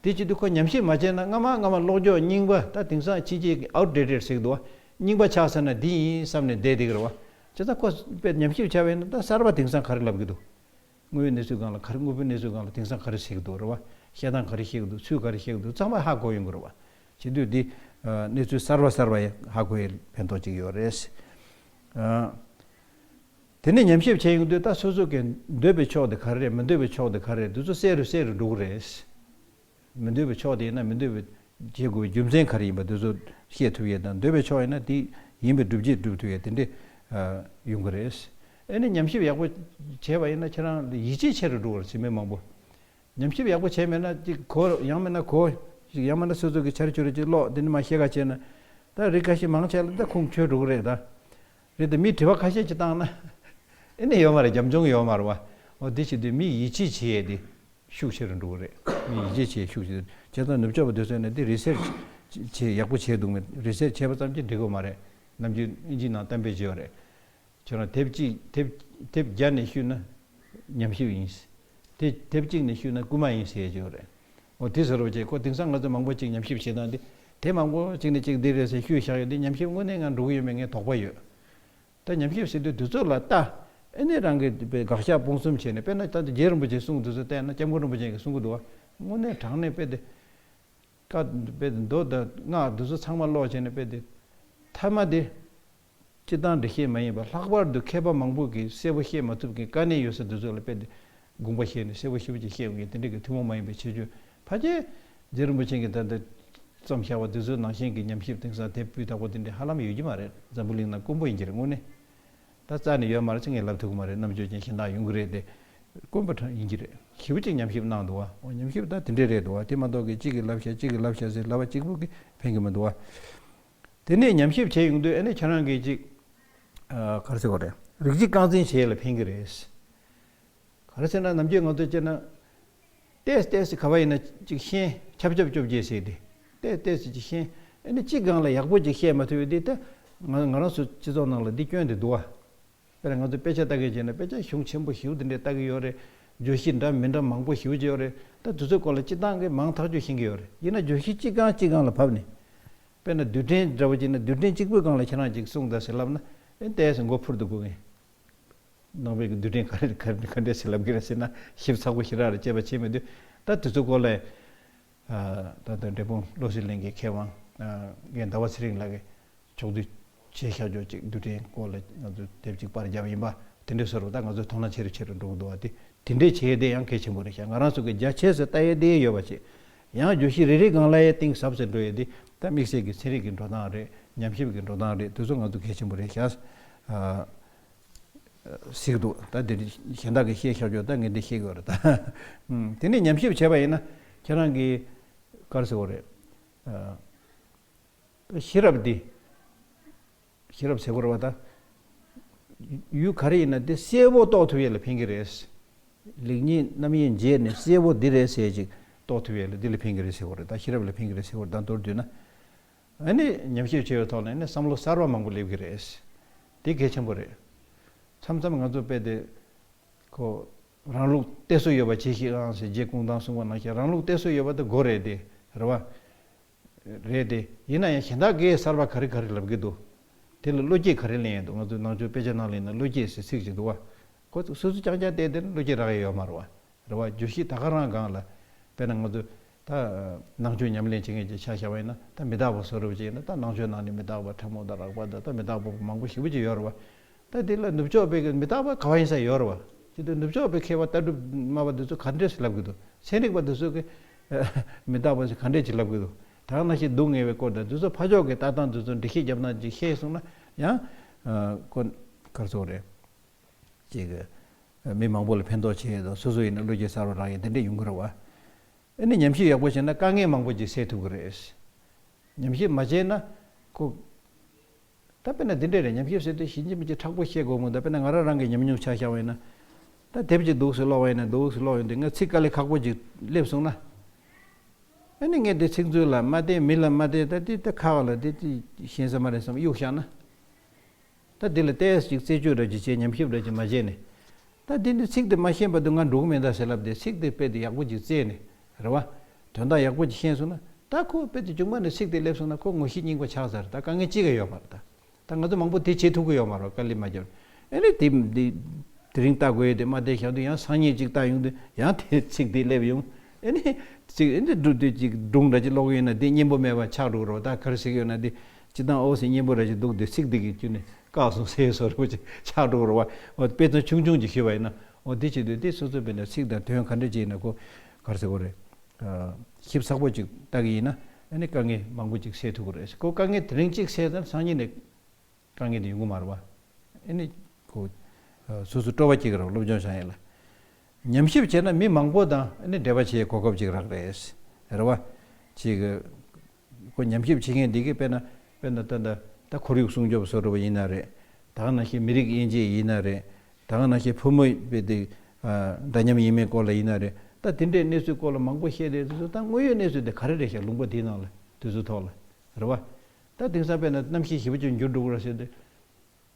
དེ་བྱེད་དུས་ཁོ་ཉམས་ཞིབ་མ་བྱས་ན། སྔ་མ་སྔ་མ་ཀློག་ཀྱོག་རྙིང་པ། ད་དེང་སང་ཕྱིན་ཆད་ཀྱི་outdated་ཟེར་གི་འདུག་བ། རྙིང་པ་ཆགས་ཚར་ན་འདི་ཡིན་བསམ་ནས་བསྡད་བསྡད་ཀྱི་རེད་བ། བྱས་ཙང་ཁོ་དཔེ་ཉམས་ཞིབ་བྱས་པ་ཡིན་ན། ད་གསར་པ་དེང་སང་ག་རེ་ལབ་ཀྱི་འདུག་དངོས་ཡོད་གནས་ཚུལ་སྒང་ལ་ག་རེ། དངོས་པོའི་གནས་ཚུལ་སྒང་ལ་དེང་སང་ག་རེ་བཤད་ཀྱི་འདུག་རེད་བ། བཤད་སྟངས་ག་རེ་བཤད་ཀྱི་འདུག་ཚུལ་ག་རེ་བཤད་ཀྱི་འདུག་ཚང་མ་ཧ་གོ་ཡོང་གི་རེད་བ། བྱེད་དུས་འདི། ཨ། གནས་ཚུལ་གསར་པ་གསར་པ་ཡང་ཧ་གོ་ཡས་ཕན་ཐོགས་ཅིག་ཡོད་རེད། ཨ། དེ་ནས་ཉམས་ཞིབ་བྱས་ཡོང་དུས། ད་སོ་སོ་གི་འདོད་པའི་ཕྱོགས་དེ་ག་རེ་རེད། མི་འདོད་པའི་ཕྱོགས་དེ་ག་རེ་རེད། འདི་ཚོ་གསལ་རུ་གསལ་རུ་འགྲོ་གི་རེད། མི་འདོད་པའི་ཕྱོགས་དེ་ཡིན་ན་མི་འདོད་པའི་བྱེད་དགོས་པའི་རྒྱུ་མཚན་ག་རེ་ཡིན་པ་དེ་ཚོ་ཤེས་ཐུབ་ཡས་དང་། འདོད་པའི་ཕྱོགས་ཡིན་ན་དེ་ཡིན་པའི་སྒྲུབ་བྱེད་སྒྲུབ་ཐུབ་ཡས་དེ་འདྲས། ཨ། ཡོང་གི་རེད། ཨ་ནི་ཉམས་ཞིབ་ཡག་པོ་བྱས་པ་ཡིན་ན་ཁྱེད་རང་ལ་ཡིད་ཆེས་ཆེ་རུ་འགྲོ་བར་བྱེད། མི་མང་པོ་ཉམས་ཞིབ་ཡག་པོ་བྱས་མེད་ན་ཅིག་གོ། ཡང་མིན་ན་གོ་ཞིག་ཡང་མིན་ན་སོ་སོ་གི་ཆ་རེ་ཆུ་རེ་ཅིག་ཀློག་དེ་ནས་མར་བཤད་ག་བྱས་ན། ད་རིགས་ཁ་ཤས་མང་ཆེ་ལ་ད་ཁུངས་འཁྱོལ་འགྲོ་གི་རེད། ད་རེད་དེ། མིས་དྲི་བ་ཁ་ཤས་ཅིག་བཏང་ན། ཨེ་ནས་ཡོད་མ་རེད། རྒྱབ་ལྗོངས་ཡོད་མ་རེད་བ། འོ། དེ་བྱེད་དུས་མི་ཡིད་ཆེས་བྱེད་ཡས་དེ་ཤུགས་ཆེ་རུ་འགྲོ་གི་རེད། མི་ཡིད་ཆེས་བྱེད་ཡས་ཤུགས་ཆེ་རུ། བྱས་ཙང་ནུབ་ཕྱོགས་པ་དེ་ཚོ་ནས་དེ་རི་སར་ཆི་བྱེད། ཡག་པོ་བྱས་འདུག་མེད། རི་སར་ཆི་བྱས་པ་ཙམ་གྱིས་འགྲིག་གི་མ་རེད། ནམ་རྒྱུན་ཨིན་ཇིའི་ནང་གཏམ་དཔེ་བརྗོད་ཡོད་རེད། ཁྱོད་རང་དེབ་གཅིག་དེབ་དེབ་བརྒྱ་ནས་བཤུས་ན་ཉམས་ཞིབ་ཡིན། དེ་དེབ་གཅིག་ནས་བཤུས་ན་རྐུ་མ་ཡིན་ཟེར་གྱི་ཡོད་རེད། འོ། དེ་ཟེར་བ་བྱས། ཁོ་དེང་སང་ང་ཚོ་མང་པོ་ཅིག་ཉམས་ཞིབ་བྱེད་སྟངས་དེ། དེ་མང་པོ་ཅིག་ནས་ཅིག་འདི་རེད་ཟེར་བཤུས་བཞག་ཡོད། དེ་ཉམས་ཞིབ་དངོས་གནས་ངང་འགྲོ་གི་ཡོད་མེད་ངས་དོགས་པ་ཡོད། ད་ཉམས་ཞིབ་ཟེར་དུས་དེ་ཚོ་ལ་ལྟ། ཨེ་ནས་རང་གི་དཔེ་དགག་བཞག་སྤོང་གསུམ་བྱས་ནས། དཔེར་ན་ད་ལྟ་རྗེ་རིན་པོ་ཆེའི་གསུང་དེ་ཚོ་བལྟས་ན། སྐྱབས་མགོན་རིན་པོ་ཆེ་གིས་གསུང་གི་འདུག་བ། དངོས་གནས་དྲང་གནས་དཔེ་དེ། བཀའ་དཔེ་དེ་མདོ་དང་སྔགས་དེ་ཚོ་ཚང་མ་ཀློག་བྱས་ནས། དཔེ་དེ་ཐ་མ་དེ་སྤྱིར་བཏང་འགྲེལ་བཤད་མ་ཡིན་པ། ལྷག་པར་དུ་མཁས་པ་མང་པོ་གིས་གསལ་པོ་བཤད་མ་ཐུབ་མཁན་དཀའ་གནད་ཡོད་ས་དེ་ཚོ་ལ་དཔེ་དེ་དགོངས་པ་བཞེས་ནས་གསལ་པོ་ཞེ་པོ་ཅིག་བཤད་ཡོང་མཁན་དེ་འདྲ་གི་ཐུན་མོང་མ་ཡིན་པའི་ཁྱད་ཆོས་ཕལ་ཆེར་རྗེ་རིན་པོ་ཆེ་གིས་ད་ལྟ་བརྩམས་བཞག་པ་དེ་ཚོའི་ནང་བཞིན་གྱི་ཉམས་ཞིབ་དེང་སང་དེབ་སྤུས་དག་པོ་དེ་འདྲ་ཧ་ལམ་ཡོད་ཀྱི་མ་རེད། འཛམ་བུ་གླིང་ནང་དཀོན་པོ་ཡིན་གྱི་རེད། དངོས་གནས་ད་རྩ་ནས་ཡོད་མ་རེད་ཟེར་ངས་ལབ་ཐུབ་ཀྱི་མ་རེད། རྣམ་དཔྱོད་ཅན་གཞན་དག་ཡོང་གི་རེད་དེ། དཀོན་པོ་ཡིན་གྱི་རེད། ཞེ་པོ་ཅིག་ཉམས་ཞིབ་གནང་འདུག་བ། འོ། ཉམས་ཞིབ་ད་དེ་འདྲས་རེད་འདུག་བ། དེ་མ་གཏོགས་ཀྱི་གཅིག་གིས་ལབ་བཞག་གཅིག་གིས་ལབ་བཞག་ཟེར་ལབ་པ་གཅིག་པུ་གིས་ཕན་གྱི་མི་འདུག་བ། དེ་ནས་ཉམས་ཞིབ་བྱས་ཡོང་དུས་ཨ་ནི་ཁྱེད་རང་གིས་ཅིག་ཨ། ག་རེ་ཟེར་དགོས་རེད། རིགས་གཅིག་རྐང་འཛིན་བྱེད་ཡས་ལ་ཕན་གྱི་རེད། ག་རེ་ཟེར་ན། ནམ་རྒྱུན་ང་ཚོ་བྱས་ན་ཏོག་ཙམ་ཏོག་ཙམ་ག་བ་ཡིན་ན་ཅིག་ཤེས། ཆབ་ཆབ་ཅོབ་ཅེས་ཟེར་དེ། ཏོག་ཙམ་ཏོག་ཙམ་ཅིག་ཤེས། ཨ་ནི་གཅིག་སྒང་ལ་ཡག་པོ་ཅིག་བཤད་མ་ཐུབ་ཡོད་དེ། ད་ང་ང་རང་ཚོ་སྤྱི་ཚོགས་ནང་ལ་འདི་སྐྱོན་དེ་འདུག་བ། དཔེར་ན་ང་ཚོས་དཔེ་ཆ་ལྟ་གི་བྱས་ན་དཔེ་ཆ་གཞུང་ཆེན་པོ་ཞེ་པོ་དེ་འདྲས་ལྟ་གི་ཡོད་རེད། བརྗོད་གཞི་འདྲ་མི་འདྲ་མང་པོ་ཞེ་པོ་ཅིག་ཡོད་རེད། ད་དེ་ཚོའི་སྐོར་ལ་སྤྱིར་བཏང་གི་མང་ཐག་ཆོད་ཤེས་ཀྱི་ཡོད་རེད། ཡིན་ན་བརྗོད་གཞི་གཅིག་སྒང་གཅིག་སྒང་ལ་བབས་ནས། དཔེར་ན་རྡུལ་ཕྲན་འདྲ་བོ་ཅིག་ན་རྡུལ་ཕྲན་གཅིག་པུའི་སྒང་ལ་ཁྱེད་རང་ཅིག་གསུངས་དང་ཟེར་ལབ་ན། ཨེ། ཏོག་ཙམ་མགོ་འཕུར་དུ་འགུག་གི། ནང་པའི་གི་རྡུལ་ཕྲན་ག་རེ་ག་རེ་ག་འདྲས་ཟེར་ལབ་ཀྱི་རེད་ཟེར་ན། ཞིབ་ཚགས་པོ་ཞེ་དྲག་རེ་དཔྱད་པ་བྱེད་མི་འདུག་ད་དེ་ཚོའི་སྐོར་ལ། ཨ། ད་ལྟ་འབྲས་སྤུངས་བློ་གསལ་གླིང་གི་མཁས་དབང་། ཨ། རྒན་ཟླ་བ་ཚེ་རིང་ལགས་ཀྱིས་ཕྱོགས་བསྡུས་བྱས་བཞག་ཆོག་ཅིག་རྡུལ་ཕྲན་སྐོར་ལ་ང་ཚོས་དེབ་ཅིག་པར་བརྒྱབ་ཡིན་པ། དེ་འདྲའི་བཟོ་འདྲ་ད་ང་ཚོའི་མཐོང་སྣང་ཆེ་རུ་ཆེ་རུ་འགྲོ་གི་འདུག་བ། དེ་དེ་འདྲའི་བྱེད་ཡས་དེ་ཡང་གལ་ཆེན་པོ་རེད་ཤག་ང་རང་ཚོ་གི་རྒྱ་ཆེ་ས་ལྟ་ཡས་དེ་ཡོད་པ་བྱས། ཡང་བརྗོད་གཞི་རེ་རེའི་སྒང་ལ་ཡང་གཏིང་ཟབ་ཟེར་འགྲོ་ཡས་དེ། ད་དམིགས་བསལ་གྱི་ཚན་རིག་གི་འགྲོ་སྟངས་རེད། ཉམས་ཞིབ་ཀྱི་འགྲོ་སྟངས་རེད། དེ་ཚོ་ང་ཚོ་གལ་ཆེན་པོ་རེད་ཤག་ཨ། ཟེར་གི་འདུག་ད་དེ་གཞན་དག་གིས་བཤད་ཤག་ཆོག་ད་ངས་འདི་བཤད་གི་ཡོད་རེད་ད། ཨུམ། དེ་ནས་ཉམས་ཞིབ་བྱས་པ་ཡིན་ན་ཁྱེད་རང་གིས་ག་རེ་ཟེར་དགོས་རེད། ཨ། ཤེས་རབ་འདི། ཤེས་རབ་ཟེར་དགོས་རེད་བ་ད། ཡུལ་ག་རེ་ཡིན་ན་དེ་གསལ་པོ་རྟོགས་ཐུབ་ཡས་ལ་ཕན་གྱི་རེད། ལེགས་ཉེས་རྣམ་དབྱེ་འབྱེད་ནས་གསལ་པོ་འདི་རེད་ཟེར་ཅིག་རྟོགས་ཐུབ་ཡས་ལ་འདི་ལ་ཕན་གྱི་རེད་ཟེར་དགོས་རེད་ད། ཤེས་རབ་ལ་ཕན་གྱི་རེད་ཟེར་དགོས་རེད་ད། མདོར་བསྡུས་ན། ཨ་ནི་ཉམས་ཞིབ་བྱས་པའི་ཐོག་ནས་ནི་བསམ་བློ་གསར་པ་མང་པོ་སླེབས་ཀྱི་རེད། དེ་གལ་ཆེན་པོ་རེད། མཚམས་མཚམས་ང་ཚོ་དཔེ་དེ། ཁོ། རང་ལུགས་གཏད་སོ་ཡོད་པ་བྱེད་ཤིག་ཨང་ཟེར་རྗེ་ཀུན་བཟང་གསུངས་པ་ནང་བཞིན་རང་ལུགས་གཏད་སོ་ཡོད་པ་དེ་དགོས་རེད་དེ། རེད་བ། རེད་དེ། ཡིན་ན་ཡང་གཞན་དག་གིས་གསར་པ་ག་རེ་ག་རེ་ལབ་ཀྱི་འདུག་དེ་ལ་བློ་སྐྱེད་ག་རེ་ལེན་ཡས་འདུག་ང་ཚོའི་ནང་ཆོས་དཔེ་ཆ་ནང་ལ་ཡིན་ན་བློ་སྐྱེད་ཟེར་ཚིག་ཅིག་འདུག་བ། ཁོ་ཚོ་སོ་སོ་རྐྱང་རྐྱང་བལྟས་དེ་ནི་བློ་སྐྱེད་རག་ཡས་ཡོད་མ་རེད་བ། རེད་བ། བརྗོད་གཞི་ད་ག་རང་སྒང་ལ། དཔེར་ན་ང་ཚོ་ད་ནང་ཆོས་ཉམས་ལེན་བྱེད་མཁན་ཅིག་ཆ་བཞག་པ་ཡིན་ན་ད་མི་རྟག་པ་བཟོ་འདྲ་བྱས་ན་ད་ནང་ཆོས་ནང་ནས་མི་རྟག་པ་ཕྲ་མོ་དང་རགས་པ་དང་ད་མི་རྟག་པ་མང་པོ་ཞེ་པོ་ཅིག་ཡོད་རེད་བ། ད་དེ་ལ་ནུབ་ཕྱོགས་པའི་མི་རྟག་པ་ག་བ་ཡིན་ས་ཡོད་རེད་བ། ཅི་སྟེ་ནུབ་ཕྱོགས་པའི་མཁས་པ་ལྟ་གྲུབ་སྨྲ་བ་འདི་ཚོ་ག་འདྲས་སེ་ལབ་གི་འདུག་ཚན་རིག་པ་འདི་ཚོ་གི་མི་རྟག་པ་ཚོ་ག་འདྲས་ཅིག་ལབ་གི་འདུག་ད་ག་ནང་བཞིན་སྡུག་བསྔལ་བའི་སྐོར་དང་འདི་ཚོ་ཕར་ཕྱོགས་ཀྱི་ལྟ་སྟངས་འདི་ཚོ་འགྲེལ་བཤད་རྒྱབ་ན་ཅིག་ཤེས་སོང་ན་ཡང་ཁོ་ག་རེ་ཟེར་དགོས་རེད། ཅིག་མི་མང་པོ་ལ་ཕན་ཐོགས་ཆེ་དང་སོ་སོ་ཡིན་ན་བློ་སྐྱེད་གསར་པ་རག་ཡས་དེ་འདྲས་ཡོང་གི་རེད་བ། ཨ་ནི་ཉམས་ཞིབ་ཡག་པོ་བྱས་ན་དཀའ་ངལ་མང་པོ་ཅིག་སེལ་ཐུབ་ཀྱི་རེད། ཉམས་ཞིབ་མ་བྱས་ན་ཁོ། ད་དཔེར་ན་འདི་འདྲས་རེད། ཉམས་ཞིབ་ཟེར་དུས་ཞིབ་འཇུག་མི་ཅིག་མཁྲེགས་པོ་བཤད་དགོས་མོད། ད་དཔེར་ན་ང་རང་རང་གི་ཉམས་མྱོང་ཆ་བཞག་པ་ཡིན་ན། ད་དེབ་ཅིག་འདུག་སེ་ཀློག་པ་ཡིན་ན་འདུག་སེ་ཀློག་ཡོང་དུས་ང་ཚིག་དཀའ་ལས་ཁག་པོ་ཅིག་སླེབས་སོང་ན། ཨ་ནི་ངས་དེ་ཚིག་མཛོད་ལ་མ་བལྟས་མི་ལ་མ་བལྟས་ད་དེ་ད་ཁག་ལ་དེ་དེ་ཤེས་ས་མ་རེད་བསམ་གཡུག་བཞག་ན། ད་འདི་ལ་ཏོག་ཙམ་ཅིག་རྩད་གཅོད་འདྲ་ཅིག་བྱས་ཉམས་ཞིབ་འདྲ་ཅིག་མ་བྱས་ནས། ད་འདི་འདི་ཚིག་འདི་མ་ཤེས་པ་འདི་ང་འགྲོ་གི་མེད་ད་ཟེར་ལབ་སྟེ་ཚིག་འདི་དཔེ་འདི་ཡག་པོ་ཅིག་བཙལ་ནས། རེད་བ། དོན་དག་ཡག་པོ་ཅིག་ཤེས་སོང་ན་ད་ཁོ་དཔེ་འདི་བྱུང་མ་ནས་ཚིག་འདི་སླེབས་སོང་ན་ཁོ་ངོ་ཤེས་རྙིང་པ་ཆགས་ཚར། ད་དཀའ་ངལ་ཅི་ག་ཡོད་མ་རེད་ད། ད་ང་ཚོ་མང་པོ་དེ་བྱེད་ཐུབ་ཀྱི་ཡོད་མ་རེད་དཀའ་ལས་མ་བརྒྱབ་ནས། ཨ་ནི་དེ་འདི་དེ་རིང་ལྟ་དགོས་ཡོད་དེ་མ་བལྟས་བཞག་དུས་ཡང་སང་ཉིན་ཅིག་ལྟ་ཡོང་དུས་ཡང་དེ་ཚིག་འདི་སླེབས་ཡོང་། ཨ་ནི་ཚིག་ཨ་ནི་སྒྲུང་དེ་ཅིག་སྒྲུང་འདྲ་ཅིག་ཀློག་གི་ཡོད་ན་འདི་སྙན་པོ་མེད་པ་ཆགས་འགྲོ་གི་རེད་བ། ད་ག་རེ་ཟེར་གི་ཡོད་ན་འདི་སྤྱིར་བཏང་ཨོ་ཟེར་སྙན་པོ་འདྲ་ཅིག་འདུག་འདི་ཚིག་འདི་གི་བརྒྱུད་ནས། བཀག་སོང་ཟེར་བཟོ་འདྲ་པོ་ཅིག་ཆགས་འགྲོ་གི་རེད་བ། འོ་དཔེ་མཚོན་ཆུང་ཆུང་ཅིག་ཞུས་པ་ཡིན་ན། འོ་འདི་བྱེད་དུས་འདི་སོ་སོའི་དཔེར་ན་ཚིག་དང་དོན་ག་འདྲ་ཅིག་ཡིན་ན་ཁོ་ག་རེ་ཟེར་དགོས་རེད། ཞིབ་ཚགས་པོ་ཅིག་ལྟ་གི་ཡིན་ན་ཨ་ནི་དཀའ་ངལ་མང་པོ་ཅིག་སེལ་ཐུབ་ཀྱི་རེད། ཁོ་དཀའ་ངལ་དེ་རིང་གཅིག་སེལ་ཙང་སང་ཉིན་ནས་དཀའ་ངལ་དེ་ཡོང་གི་མ་རེད་བ། ཨ་ནི་ཁོ་སོ་སོ་སྤྲོ་བ་སྐྱེ་གི་རེད་བ། སློབ་སྦྱོང་བྱ་ཡིན་ལ། ཉམས་ཞིབ་བྱས་ན་མི་མང་པོ་དང་ཨ་ནི་འབྲེལ་བ་བྱེད་གོ་སྐབས་ཅིག་རག་རེད། རེད་བ། ཅིག་ཁོ་ཉམས་ཞིབ་བྱེད་མཁན་འདི་གིས་དཔེར་ན་དཔེར་ན་ད་ད་ད་ཁོར་ཡུག་སྲུང་སྐྱོབ་བཟོ་འདྲ་པོ་ཡིན་ན་རེད། ད་ག་ནང་བཞིན་མི་རིགས་དབྱེ་འབྱེད་ཡིན་ན་རེད། ད་ག་ནང་བཞིན་ཕོ་མོ་དཔེ་དེ་འདྲ་མཉམ་ཡིན་མིན་སྐོར་ལ་ཡིན་ན་རེད། ད་དེ་འདྲའི་གནས་ཚུལ་སྐོར་ལ་མང་པོ་བཤད་དེ་དུས་ཚོད་ད་དངོས་ཡོད་གནས་ཚུལ་དེ་ག་རེ་རེད་ཤག་ལུང་པ་དེའི་ནང་ལ་དུས་ཚོད་ཐོག་ལ་རེད་བ། ད་དེང་སང་དཔེར་ན་གནམ་གཤིས་ཞེ་པོ་ཅིག་འགྱུར་འགྲོ་གི་རེད་ཟེར་དུས།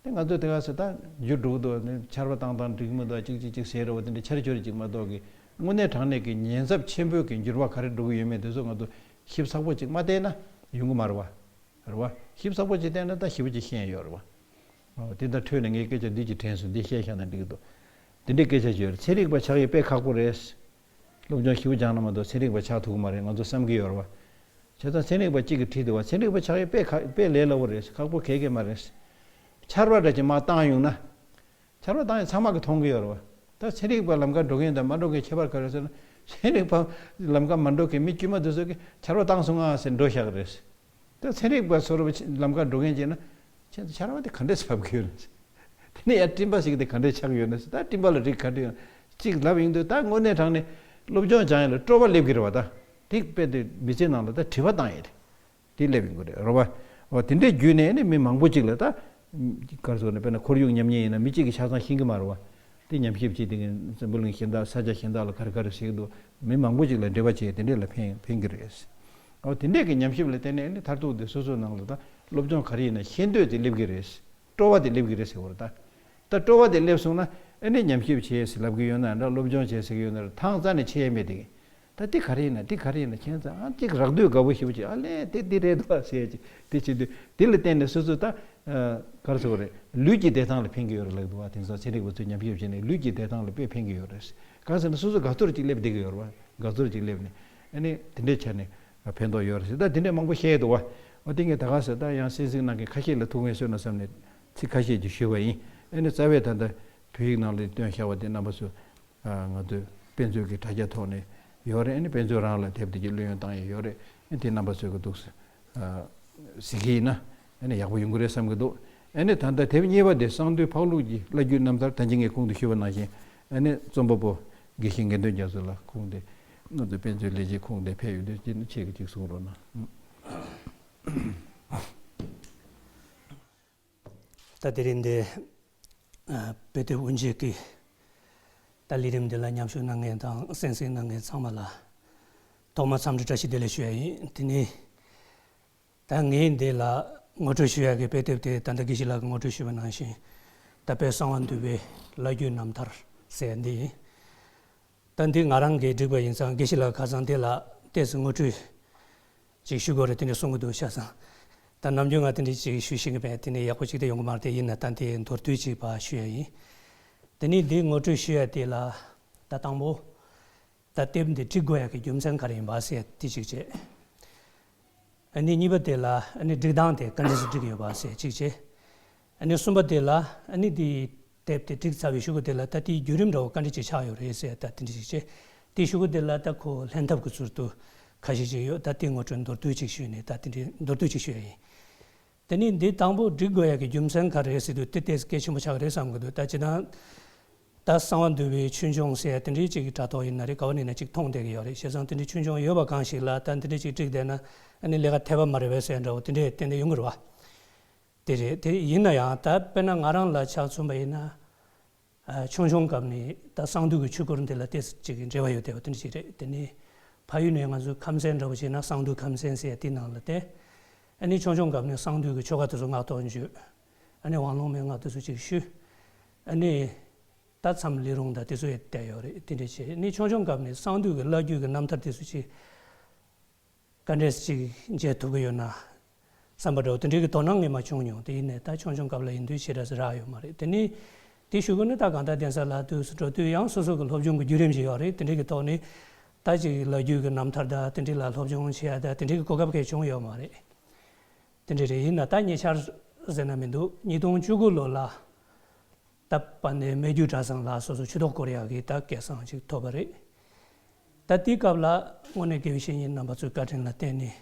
དེ་ང་ཚོ་དེ་ག་ཟེར་ད་འགྱུར་འགྲོ་གི་འདུག་ནི་ཆར་པ་བཏང་བཏང་འགྲིག་མི་འདུག་ཅིག་ཅིག་ཅིག་ཟེར་རེད་བ། དེ་འདྲ་ཆར་ཆུར་ཅིག་མ་གཏོགས་ཀྱི་དངོས་གནས་དྲང་གནས་ཀྱི་ཉེན་ཚབས་ཆེན་པོའི་གི་འགྱུར་བ་ག་རེ་འགྲོ་གི་ཡོད་མེད་དེ་ཚོ་ང་ཚོ་ཞིབ་ཚགས་པོ་ཅིག་མ་བལྟས་ན་ཡོང་གི་མ་རེད་བ། རེད་བ། ཞིབ་ཚགས་པོ་ཅིག་བལྟས་ན་ད་ཞེ་པོ་ཅིག་ཤེས་ཡོད་རེད་བ། འོ་དེ་དང་འཕྲོས་ནས་ངས་སྐད་ཆ་འདི་ཅིག་དྲན་སོང་། འདི་བཤད་བཞག་ན་འགྲིག་གི་འདུག་དེ་འདྲའི་སྐད་ཆ་ཅིག་ཡོད་རེད། ཚན་རིག་པ་ཆགས་ཡས་དཔེ་ཁག་པོ་རེད། སློབ་སྦྱོང་ཞེ་པོ་སྦྱངས་ན་མ་གཏོགས་ཚན་རིག་པ་ཆགས་ཐུབ་ཀྱི་མ་རེད་ང་ཚོ་བསམ་གྱི་ཡོད་རེད་བ། བྱས་ཙང་ཚན་རིག་པ་གཅིག་གིས་བྲིས་འདུག་བ། ཚན་རིག་པ་ཆགས་ཡས་དཔེ་ཁག་དཔེ་ལས་སླ་བོ་རེད། ཁག་པོ་ག་གེ་མ་རེད། ཆར་པ་འདྲ་ཅིག་མར་བཏང་ཡོང་ན། ཆར་པ་བཏང་ཡས་ཚང་མ་གིས་མཐོང་གི་ཡོད་རེད་བ། ད་ཚན་རིག་པ་ལམ་ཁ་འགྲོ་མཁན་དང་མ་འགྲོ་མཁན་ཁྱད་པར་ག་རེ་ཟེར་ན། ཚན་རིག་པ་ལམ་ཁ་མ་འགྲོ་མཁན་མི་དཀྱུས་མ་དེ་ཚོ་གིས་ཆར་པ་བཏང་སོང་ང་ཟེར་འགྲོ་བཞག་གི་རེད། ད་ཚན་རིག་པ་ཚོ་རུ་ལམ་ཁ་འགྲོ་མཁན་བྱས་ན། ཁྱེད་ཚོ་ཆར་པ་དེ་ག་འདྲས་བབས་ཀྱི་ཡོད་ན། དེ་ནས་ཡང་སྤྲིན་པ་ཞིག་དེ་ག་འདྲས་ཆགས་ཀྱི་ཡོད་ན་ཟེར། ད་སྤྲིན་པ་ལ་རིགས་ག་འདྲས་ཡོད་ན་ཅིག་ལབ་ཡོང་དུས། ད་དངོས་གནས་དྲང་གནས་སློབ་སྦྱོང་སྦྱང་ཡས་ལ་སྤྲོ་བ་སླེབས་ཀྱི་རེད་བ། ད་དེ་དཔེ་དེ་མི་ཚེ་ནང་ལ་ད་དྲི་བ་བཏང་ཡས་དེ་དེ་སླེབས་ཡོང་གི་རེད། རེད་བ། འོ་དེ་འདྲས་བརྒྱུད་ནས་ནི་མི་མང་པོ་ཅིག་ལ་ད་ག་རེ་ཟེར་ན། དཔེར་ན་ཁོར་ཡུག་ཉམས་ཉེས་ཡིན་ན་མི་གཅིག་གིས་ཆ་ཚང་ཤེས་ཀྱི་མ་རེད་བ། དེ་ཉམས་ཞིབ་བྱེད་དེ་འཛམ་བུ་གླིང་གཞན་དག་ས་ཆ་གཞན་དག་ལ་ག་རེ་ག་རེ་ཟེར་གྱི་འདུག་མི་མང་པོ་ཅིག་ལ་འབྲེལ་བ་བྱས་དེ་འདྲས་ལ་ཕན་ཕན་གྱི་རེད། འོ་དེ་འདྲས་ཀྱི་ཉམས་ཞིབ་ལ་བརྟེན་ནས་ནི་མཐར་ཐུག་དེ་སོ་སོའི་ནང་ལ་ད་སློབ་སྦྱོང་ག་རེ་ཡིན་ན་ཤེས་འདོད་དེ་སླེབས་ཀྱི་རེད། སྤྲོ་བ་དེ་སླེབས་ཀྱི་རེད་ཟེར་བ་རེད་ད། ད་སྤྲོ་བ་དེ་སླེབས་སོང་ན་ཨ་ནི་ཉམས་ཞིབ་བྱེད་ཟེར་ལབ་ཀྱི་ཡོད་ན་འདྲ། སློབ་སྦྱོང་བྱེད་ཟེར་གྱི་ཡོད་ན་འདྲ། ཐང་རྩ་ནས་བྱེད་ཡས་མེད་དེ། ད་འདི་ག་རེ་ཡིན་ན་འདི་ག་རེ་ཡིན་ན་ཁྱེད་ཚོ་ཨ་ཅིག་རག་དུས་དགའ་པོ་ཞེ་པོ་ཅིག་ཨ་ལས་དེ་འདི་རེད་འདུག་ཟེར་ཅིག་དེ་བྱེད་དུས་དེ་ལ་བརྟེན་ནས་སོ་སོ་ད་ག་རེ་ཟེར་དགོས་རེད། ལུས་ཀྱི་བདེ་ཐང་ལ་ཕན་གྱི་ཡོད་རེད་ལབ་འདུག་བ། དེང་སང་ཚན་རིག་པ་ཚོས་ཉམས་ཞིབ་བྱས་ནས་ལུས་ཀྱི་བདེ་ཐང་ལ་དཔེ་ཕན་གྱི་ཡོད་རེད། གང་ཟེར་ན་སོ་སོ་དགའ་ཚོར་ཅིག་སླེབས་བསྡད་ཀྱི་ཡོད་རེད་བ། དགའ་ཚོར་ཅིག་སླེབས་ནས་ཨ་ནི་དེ་འདྲའི་ཆ་ནས་ཕན་ཐོགས་ཡོད་རེད་ཟེར། ད་དེ་འདྲའི་མང་པོ་བཤད་འདུག་བ། འོ་དེ་ངས་ད་ག་ཟེར་ད་ཡང་གསན་གཟིགས་གནང་མཁན་ཁ་ཤས་ལ་ཐུགས་ཕན་གསོས་ན་བསམ་ནས་ཚིག་ཁ་ཤས་ཅིག་ཞུས་པ་ཡིན། ཨ་ནི་རྩ་བའི་ད་ལྟ་བོད་ཡིག་ནང་ལ་བཏོན་བཞག་པ་དེ་རྣམ་པ་ཚོ། ང་ཚོས་དཔེ་མཛོད་ཀྱི་དྲ་རྒྱ་ཐོག་ནས་ཡོད་རེད། ཨ་ནི་དཔེ་མཛོད་རང་ལ་དེབ་དེ་གྱི་བླུ་ཡོན་བཏང་ཡས་ཡོད་རེད། ཨ་ནི་དེ་རྣམ་པ་ཚོས་གི་འདུག་གཟིགས་ཀྱི་ཡིན་ན་ཨ་ནི་ཡག་པོ་ཡོང་གི་རེད་བསམ་གྱི་འདུག་ཨ་ནི་ད་ལྟ་དེབ་གཉིས་པ་དེ་གསང་འདུས་འཕགས་ལུགས་ཀྱི་བླ་བརྒྱུད་རྣམ་ཐར། ད་ཅི་ངས་གོང་དུ་ཞུས་པ་ནང་བཞིན། ཨ་ནི་རྩོམ་པ་པོ་དགེ་བཤེས་དགེ་འདུན་རྒྱ་མཚོ་ལགས། ཁོང་དེ་ང་ཚོ་དཔེ་མཛོད་ལས་བྱེད་ཁོངས་དེ་ཕེབས་ཡོད་དུས་ཅི་ནས་ཁྱེད་ཀྱིས་ཅིག་གསུང་རོགས་གནང་། ད་དེ་རིང་འདི་ཨ་དཔེ་དེབ་དབུ་འབྱེད་ཀྱི་ད་ལས་རིམ་འདི་ལ་མཉམ་ཞུགས་གནང་མཁན་དང་གསན་གཟིགས་གནང་མཁན་ཚང་མ་ལ་ཐོག་མར་འཚམས་འདྲི་བཀྲ་ཤིས་བདེ་ལེགས་ཞུ་ཡ་ཡིན། དེ་ནས་ད་ངས་འདི་ལ་ངོ་སྤྲོད་ཞུ་ཡ་གི་དཔེ་དེབ་དེ་ད་ལྟ་དགེ་བཤེས་ལགས་ཀྱིས་ངོ་སྤྲོད་ཞུས་པ་ནང་བཞིན་ད་དཔལ་གསང་བ་འདུས་པའི་བླ་བརྒྱུད་རྣམ་ཐར་ཟེར་ཡ་འདི་ཡིན། ད་འདི་ང་རང་གིས་བསྒྲིགས་པ་ཡིན་ཙང་དགེ་བཤེས་ལགས་ཁ་སང་དེ་ལ་ཏོག་ཙམ་ངོ་སྤྲོད་ཅིག་ཞུ་དགོས་རེད་དེ་འདྲ་གསུང་གི་འདུག་ཤག་བསམ། ད་ནམ་རྒྱུན་ང་དེ་འདྲ་ཅིག་ཞུ་ཤེས་ཀྱི་མེད། དེ་ནས་ཡག་པོ་ཅིག་ད་ཡོང་གི་མ་རེད་དེ། ཡིན་ན་ད་འདི་མདོར་བསྡུས་ཅིག་ཕར་ཞུ་ཡ་ཡིན། དེ་ནས་འདི་ངོ་སྤྲོད་ཞུ་ཡ་དེ་ལ་ད་དང་པོ་ད་དེབ་འདི་བསྒྲིགས་དགོས་ཡ་གི་རྒྱུ་མཚན་ག་རེ་ཡིན་པ་ཟེར་དེ་གཅིག་བྱས། ཨ་ནི་གཉིས་པ་དེ་ལ་ཨ་ནི་བསྒྲིགས་སྟངས་དེ་ག་འདྲས་སེ་བསྒྲིགས་ཡོད་པ་ཟེར་གཅིག་བྱས། ཨ་ནི་གསུམ་པ་དེ་ལ་ཨ་ནི་འདི་དེབ་དེ་བསྒྲིགས་ཚར་བའི་གཞུག་གུ་དེ་ལ་ད་དེའི་བརྒྱུད་རིམ་འདྲ་བོ་ག་འདྲས་ཅིག་ཆགས་ཡོད་རེད་ཟེར་ད་དེ་འདྲས་ཅིག་བྱས། དེའི་གཞུག་གུ་དེ་ལ་ད་ཁོ་ལྷན་ཐབས་ཀྱི་ཚུལ་དུ་ཁ་ཤས་ཅིག་ཡོད། ད་དེ་ངོ་སྤྲོད་མདོར་བསྡུས་ཅིག་ཞུས་ནས་ད་དེ་འདྲས་མདོར་བསྡུས་ཅིག་ཞུ་ཡ་ཡིན། དེ་ནས་འདི་དང་པོ་བསྒྲིགས་དགོས་ཡ་གི་རྒྱུ་མཚན་ག་རེ་རེད་ཟེར་དུས་དེ་ཏོག་ཙམ་གལ་ཆེན་པོ་ཆགས་ཀྱི་རེད་བསམ་གྱི་འདུག་ད་སྤྱིར་བཏང་ད་གསང་བ་འདུས་པའི་ཆོས་འབྱུང་ཟེར་ཡ་དེ་འདྲའི་ཅིག་གི་དྲ་ཐོག་ཡིན་ན་རེད། ག་བ་ནས་ན་ཅིག་མཐོང་བསྡད་ཀྱི་ཡོད་རེད། བྱས་ཙང་དེ་འདྲའི་ཆོས་འབྱུང་ཡོད་པ་གང་ཞིག་ལ་ད་འདི་འདྲའི་ཅིག་བསྒྲིགས་བསྡད་ན་ཨ་ནི་ལས་ཀ་འཐད་པ་མ་རེད་པས་ཟེར་འདྲ་བོ་དེ་འདྲས་ཏན་ཏན་ཡོང་གི་རེད་བ། དེ་རེད། དེ་ཡིན་ན་ཡང་ད་དཔེར་ན་ང་རང་ལ་ཆ་མཚོན་པ་ཡིན་ན། ཨ་ཆུང་ཆུང་སྐབས་ནས་ད་གསང་འདུས་ཀྱི་ཆོས་སྐོར་འདི་ལ་ཏོག་ཙམ་ཅིག་འབྲེལ་བ་ཡོད་བསྡད་པ་དེ་འདྲ་ཞིག་རེད། དེ་ནས་ཕ་ཡུལ་ནས་ང་ཚོ་ཁམས་ཚན་འདྲ་བོ་བྱས་ན་གསང་འདུས་ཁམས་ཚན་ཟེར་དེ་ནང་ལ་བསྡད། ཨ་ནི་ཆུང་ཆུང་སྐབས་ནས་གསང་འདུས་ཀྱི་ཆོ་ག་དེ་ཚོ་སྔགས་ཐོག་བརྗོད། ཨ་ནི་དབང་ལུང་མན་ངག་དེ་ཚོ་ཅིག་ཞུས། ཨ་ནི་ད་མཚམས་ལས་རུང་དང་དེ་ཚོ་ཡང་བསྡད་ཡོད་རེད། དེ་འདྲ་བྱས་ནས་ཆུང་ཆུང་སྐབས་ནས་གསང་འདུས་ཀྱི་བླ་བརྒྱུད་ཀྱི་རྣམ་ཐར་དེ་ཚོ་ཅིག་ག་འདྲས་ཅིག་མཇལ་ཐུབ་ཀྱི་ཡོད་ན་བསམ་པ་འདྲ་བོ་དེ་འདྲའི་གི་དོ་སྣང་ངས་མ་བྱུང་མྱོང་། དེ་ཡིན་ནའི་ད་ཆུང་ཆུང་སྐབས་ལ་ཡིན་དུས་ཞེ་དྲག་ཟེར་རག་ཡོད་མ་རེད། དེ་ནི་དེ་གཞུག་གུ་ནི་ད་གང་ལྟར་གདན་ས་ལ་དུས་སུ་འགྲོ་དུས་ཡང་སོ་སོ་གི་སློབ་སྦྱོང་གི་བརྒྱུད་རིམ་ཞིག་ཡོད་རེད། དེ་འདྲའི་གི་ཐོག་ནས་ད་ཅིག་བླ་བརྒྱུད་ཀྱི་རྣམ་ཐར་དང་དེ་འདྲའི་ལ་སློབ་སྦྱོང་བྱེད་ཡ་དང་དེ་འདྲའི་གི་གོ་སྐབས་གང་ཡང་བྱུང་ཡོད་མ་རེད། དེ་འདྲ་རེད། ཡིན་ན་ད་ཉེ་ཆར་ཟེར་ན་མི་འདུག་ཉིས་སྟོང་བཅུ་དགུ་ལོ་ལ་ད་དཔལ་ལྡན་སྨད་རྒྱུད་གྲྭ་ཚང་ལ་སོ་སོ་ཆོས་ཐོག་སྐོར་ཡག་གི་ད་སྐལ་བཟང་ཅིག་ཐོབ་པ་རེད། ད་དེའི་སྐབས་ལ་དངོས་གནས་དགེ་བའི་བཤེས་གཉེན་རྣམ་པ་ཚོའི་བཀའ་དྲིན་ལ་བརྟེན་ནས་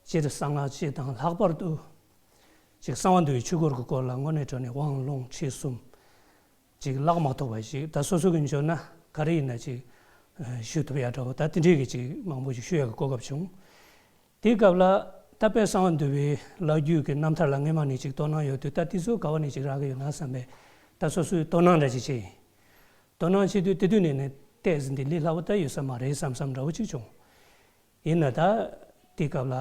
སྤྱིར་གསང་སྔགས་སྤྱི་དང་ལྷག་པར་དུ་ཅིག་གསང་བ་འདུས་པའི་ཆོས་སྐོར་གྱི་སྐོར་ལ་དངོས་གནས་དྲང་གནས་དབང་ལུང་ཁྲིད་གསུམ་ཅིག་བརླག་མ་ཐུབ་པ་ཞིག་ད་སོ་སོ་གི་འཇོན་ན་ག་རེ་ཡིན་ན་ཅིག་ཞུ་ཐུབ་ཡ་འདྲ་བོ་ད་དེ་འདྲའི་གི་ཅིག་མང་པོ་ཞིག་ཞུ་ཡ་གི་གོ་སྐབས་བྱུང་། དེའི་སྐབས་ལ་ད་དཔལ་གསང་བ་འདུས་པའི་བླ་བརྒྱུད་ཀྱི་རྣམ་ཐར་ལ་སྔོན་མ་ནས་ཅིག་དོ་སྣང་ཡོད་དུས་ད་དེ་ཚོ་ག་བ་ནས་ཅིག་རག་གི་ཡོད་ན་བསམ་པའི་ད་སོ་སོའི་དོ་སྣང་འདྲ་ཅིག་བྱས་ཡིན། དོ་སྣང་བྱེད་དུས་དེ་དུས་ནས་ནས་ཏོག་ཙམ་འདི་ལས་སླ་བོ་ད་ཡོད་ས་མ་རེད་བསམ་བསམ་འདྲ་བོ་ཅིག་བྱུང་། ཡིན་ན་ད་དེའི་སྐབས་ལ་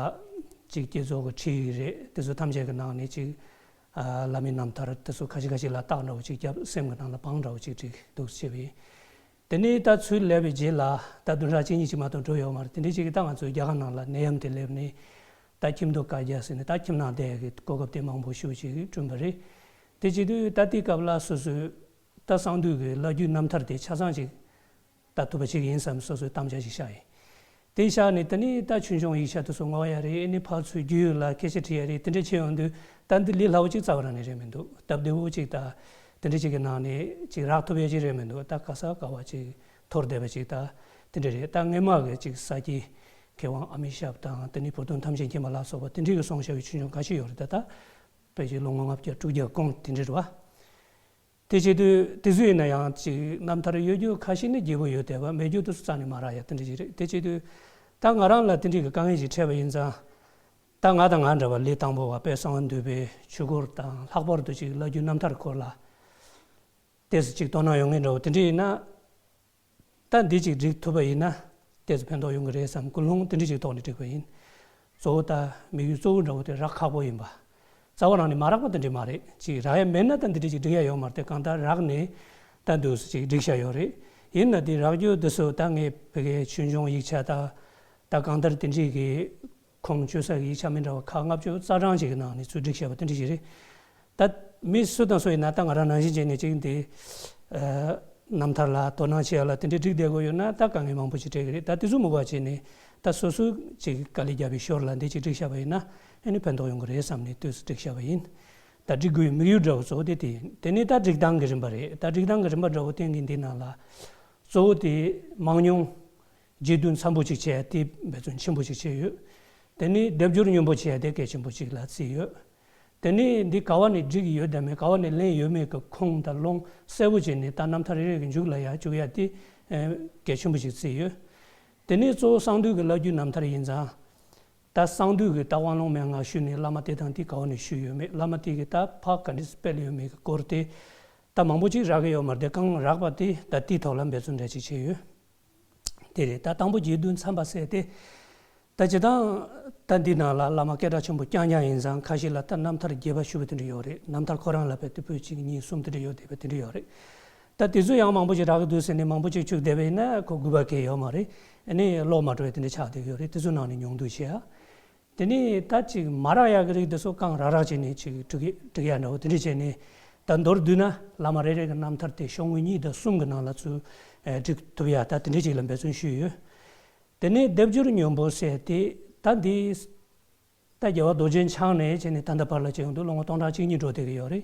ཅིག་བསྐྱེད་རྫོགས་ཀྱི་ཁྲིད་ཡིག་རེད། དེ་ཚོ་ཐམས་ཅད་ཀྱི་ནང་ནས་ཅིག་ཨ་བླ་མའི་རྣམ་ཐར་དེ་ཚོ་ཁ་ཤས་ཁ་ཤས་ལ་རྟགས་འདྲ་བོ་ཅིག་བརྒྱབ། སེམས་ཀྱི་ནང་ལ་བང་འདྲ་བོ་ཅིག་བསྒྲིགས་འདུག་བྱས་པ་ཡིན། དེ་ནས་ད་ཚུར་སླེབས་པའི་རྗེས་ལ་ད་བདུན་ཕྲག་གཅིག་གཉིས་ཅིག་མ་གཏོགས་འགྲོ་ཡོད་མ་རེད། དེ་འདྲའི་ཅིག་གིས་ད་ང་ཚོའི་རྒྱ་གར་ནང་ལ་ནད་ཡམས་དེ་སླེབས་ནས་ད་ཁྱིམ་སྡོད་བཀའ་རྒྱ་ཟེར་ནས་ད་ཁྱིམ་ནང་བསྡད་ཡག་གི་གོ་སྐབས་དེ་མང་པོ་ཞེ་པོ་ཅིག་བསྐྲུན་པ་རེད། དེ་བྱེད་དུས་ད་དེའི་སྐབས་ལ་སོ་སོའི་ད་གསང་འདུས་ཀྱི་བླ་བརྒྱུད་རྣམ་ཐར་དེ་ཆ་ཚང་ཅིག་ད་ཐུབ་པ་ཅིག་ཡིན་བསམ་སོ་སོའི་དམ་བཅའ་ཅིག་བཞག་ཡིན། དེ་བཞག་ནས་དེ་ནས་ད་ཆོས་འབྱུང་ཡིག་ཆ་དེ་ཚོ་བསྔོག་ཡ་རེད། ཨ་ནི་ཕར་ཚུར་རྒྱུས་ཡོད་ལ་སྐད་ཆ་དྲི་ཡ་རེད། དེ་འདྲ་བྱེད་ཡོང་དུས་ད་འདི་ལས་སླ་བོ་ཅིག་རྩ་བ་རང་ནས་རེད་མི་འདུག་སྟབས་བདེ་བོ་ཅིག་ད་དེ་འདྲ་ཅིག་གི་ནང་ནས་ཅིག་རག་ཐུབ་ཡ་ཅིག་རེད་མི་འདུག་ད་ག་ས་ག་བ་ཅིག་འཐོར་བསྡད་པ་ཅིག་ད་དེ་འདྲ་རེད། ད་སྔོན་མ་གི་ཅིག་ས་སྐྱའི་མཁས་དབང་ཨ་མི་ཤབ་དང་དེ་ནས་བུ་སྟོན་ཐམས་ཅད་མཁྱེན་པ་ལ་སོགས་པ་དེ་འདྲ་གི་གསུངས་བཞག་པའི་ཆོས་འབྱུང་ཁ་ཤས་ཡོད་རེད། ད་ད་དཔེ་ཅིག་ལོ་ངོ་ལྔ་བརྒྱ་དྲུག་བརྒྱ་གོང་དེ་འདྲ་རེད་བ། དེ་བྱེད་དུས་དེ་ཚོ་ཡིན་ན་ཡང་ཅིག་རྣམ་ཐར་ཡོད་རྒྱུ་ཁ་ཤས་ནི་རྒྱས་པོ་ཡོད་བསྡད་པ། མེད་རྒྱུ་དེ་ཚོ་རྩ་ནས་མ་རག་ཡ་དེ་འདྲ་ཞིག་རེད། དེ་བྱེད་དུས་ད་ང་རང་ལ་དེ་འདྲའི་གི་དཀའ་ངལ་ཞིག་འཕྲད་པ་ཡིན་ཙང་། ད་ང་དང་ང་འདྲ་བ་ལས་དང་པོ་བ་དཔལ་གསང་བ་འདུས་པའི་ཆོས་སྐོར་དང་ལྷག་པར་དུ་ཅིག་བླ་བརྒྱུད་རྣམ་ཐར་སྐོར་ལ་ཏོག་ཙམ་ཅིག་དོ་སྣང་ཡོད་མཁན་འདྲ་བོ་དེ་འདྲ་ཡིན་ན། ད་འདི་ཅིག་བསྒྲིགས་ཐུབ་པ་ཡིན་ན་ཏོག་ཙམ་ཕན་ཐོགས་ཡོང་གི་རེད་བསམ་ཀུན་སློང་དེ་འདྲ་ཅིག་ཐོག་ནས་བསྒྲིགས་པ་ཡིན། གཙོ་བོ་ད་དམིགས་ཡུལ་གཙོ་བོ་འདྲ་བོ་དེ་རག་ཁག་པོ་ཡིན་པ། རྩ་བ་རང་ནས་མ་རག་པ་དེ་འདྲ་མ་རེད། ཅིག་རག་ཡ་མེད་ན་ད་འདི་འདྲ་ཅིག་བསྒྲིགས་ཡ་ཡོད་མ་རེད་དེ། གང་ལྟར་རག་ནས་ད་འདུག་སེ་ཅིག་བསྒྲིགས་བཞག་ཡོད་རེད། ཡིན་ན་དེ་རག་རྒྱུ་དེ་ཚོ་ད་ངས་བོད་སྐད་ཆོས་འབྱུང་ཡིག་ཆ་ད་ད་གང་ལྟར་དེ་འདྲའི་གི་ཁུངས་བཅོལ་ས་ཡིག་ཆ་མི་འདྲ་བ་ཁག་ལྔ་བཅུ་རྩ་གྲངས་ཤིག་གི་ནང་ནས་ཚུར་བསྒྲིགས་བཞག་པ་དེ་འདྲ་ཞིག་རེད། ད་མི་སུ་དང་སུ་ཡིན་ན་ད་ང་རང་ནང་བཞིན་བྱས་ནས་ཅིག་འདི་ཨ་རྣམ་ཐར་ལ་དོ་སྣང་བྱེད་ཡ་ལ་དེ་འདྲའི་བསྒྲིགས་བསྡད་དགོས་ཡོད་ན་ད་དཀའ་ངལ་མང་པོ་ཞིག་འཕྲད་ཀྱི་རེད། ད་དེ་ཚོ་མི་དགོས་པ་བྱས་ནས་ད་སོ་སོ་ཅིག་དཀའ་ལས་བརྒྱབ་པའི་ཞོར་ལ་འདི་ཅིག་བསྒྲིགས་བཞག་པ་ཡིན་ན་ཨ་ནི་ཕན་ཐོགས་ཡོང་གི་རེད་བསམ་ནས་དུས་སུ་བསྒྲིགས་བཞག་པ་ཡིན། ད་བསྒྲིགས་དགོས་པའི་དམིགས་ཡུལ་འདྲ་བོ་གཙོ་བོ་དེ་དེ་ཡིན། དེ་ནས་ད་བསྒྲིགས་སྟངས་ཀྱི་རིམ་པ་རེད། ད་བསྒྲིགས་སྟངས་ཀྱི་རིམ་པ་འདྲ་བོ་སྟེང་གི་འདི་ནང་ལ་གཙོ་བོ་དེ་མང་ཉུང་རྗེས་བསྡུས་འཚམ་པོ་ཅིག་བྱས་ཏེ་འབད་བརྩོན་ཆེན་པོ་ཅིག་བྱས་ཡོད། དེ་ནས་སྡེབ་སྦྱོར་སྙོམས་པོ་བྱས་ཏེ་གལ་ཆེན་པོ་ཅིག་ལ་བརྩིས་ཡོད། དེ་ནས་འདི་ག་བ་ནས་བསྒྲིགས་ཡོད་དམ་མེད། ག་བ་ནས་ལེན་ཡོད་མེད་ཀྱི་ཁུངས་དང་ལུང་གསལ་པོ་བྱས་ནས། ད་རྣམ་ཐར་རེ་རེ་གི་མཇུག་ལ་ཡར་བཅུག་ཡ་དེ་གལ་ཆེན་པོ་ཞིག་བརྩིས་ཡོད། དེ་ནས་གཙོ་བོ་གསང་འདུས་ཀྱི་བླ་བརྒྱུད་རྣམ་ཐར་ཡིན་ཙང་། ད་གསང་འདུས་ཀྱི་ད་དབང་ལུང་མན་ངག་ཞུས་ནས་བླ་མ་དེ་དང་དེ་ག་བ་ནས་ཞུས་ཡོད་མེད། བླ་མ་དེ་གིས་ད་ཕར་ག་འདྲས་སྤེལ་ཡོད་མེད་ཀྱི་སྐོར་དེ་ད་མང་པོ་ཅིག་རག་གི་ཡོད་མ་རེད། དེ་གང་རག་པ་དེ་ད་དེའི་ཐོག་ལ་འབད་བརྩོན་འདྲ་ཅིག་བྱས་ཡོད། དེ་རེད། ད་དང་པོ་རྒྱས་བསྡུས་མཚན་པ་ཟེར་དེ། ད་སྤྱིར་བཏང་ད་འདི་ནང་ལ་བླ་མ་སྐད་གྲགས་ཆེན་པོ་རྐྱང་རྐྱང་ཡིན་ཙང་། ཁ་ཤས་ལ་ད་རྣམ་ཐར་རྒྱས་པ་ཞུས་པ་དེ་འདྲ་ཡོད་རེད། རྣམ་ཐར་ཁོ་རང་ལ་བལ་ཏེ་པོད་གཅིག་གཉིས་གསུམ་དེ་འདྲ་ཡོད་བསྡད་པ་དེ་འདྲ་ཡོད་རེད། ད་དེ་ཚོ་ཡང་མང་པོ་ཞིག་རག་གི་འདུག་ཟེར་ནས་མང་པོ་ཅིག་བཅུག་བསྡད་པ་ཡིན་ན་ཁོ་དགོས་པ་གང་ཡང་ཡོད་མ་རེད། ཨ་ནི་ཀློག་མ་འགྲོ་བའི་དེ་འདྲ་ཆགས་བསྡད་ཡོད་རེད། དེ་ཚོ་ནང་ནས་ཉུང་བསྡུས་བྱས་ཨ། དེ་ནས་ད་ཅིག་མ་རག་ཡག་གི་རིགས་དེ་ཚོ་རྐང་རག་རག་བྱས་ནས་ཅིག་སྒྲིག་སྒྲིག་ཡ་འདྲ་བོ་དེ་འདྲ་བྱས་ནས། ད་མདོར་བསྡུས་ན་བླ་མ་རེ་རེ་གི་རྣམ་ཐར་དེ་ཤོག་ངོས་གཉིས་དང་གསུམ་གྱི་ནང་ལ་ཚུར་ཨེ་སྒྲིག་ཐུབ་ཡ་ད་དེ་འདྲ་ཅིག་ལ་འབད་བརྩོན་ཞུས་ཡོད། དེ་ནས་སྡེབ་སྦྱོར་སྙིང་པོ་ཟེར་དེ་ད་འདི་ད་རྒྱལ་བ་རྡོ་རྗེ་འཆང་ནས་བྱས་ནས་ད་ལྟ་བར་ལ་བྱས་ཡོང་དུས་ལོ་ངོ་སྟོང་ཕྲག་གཅིག་གཉིས་འགྲོ་བསྡད་ཀྱི་ཡོད་རེད།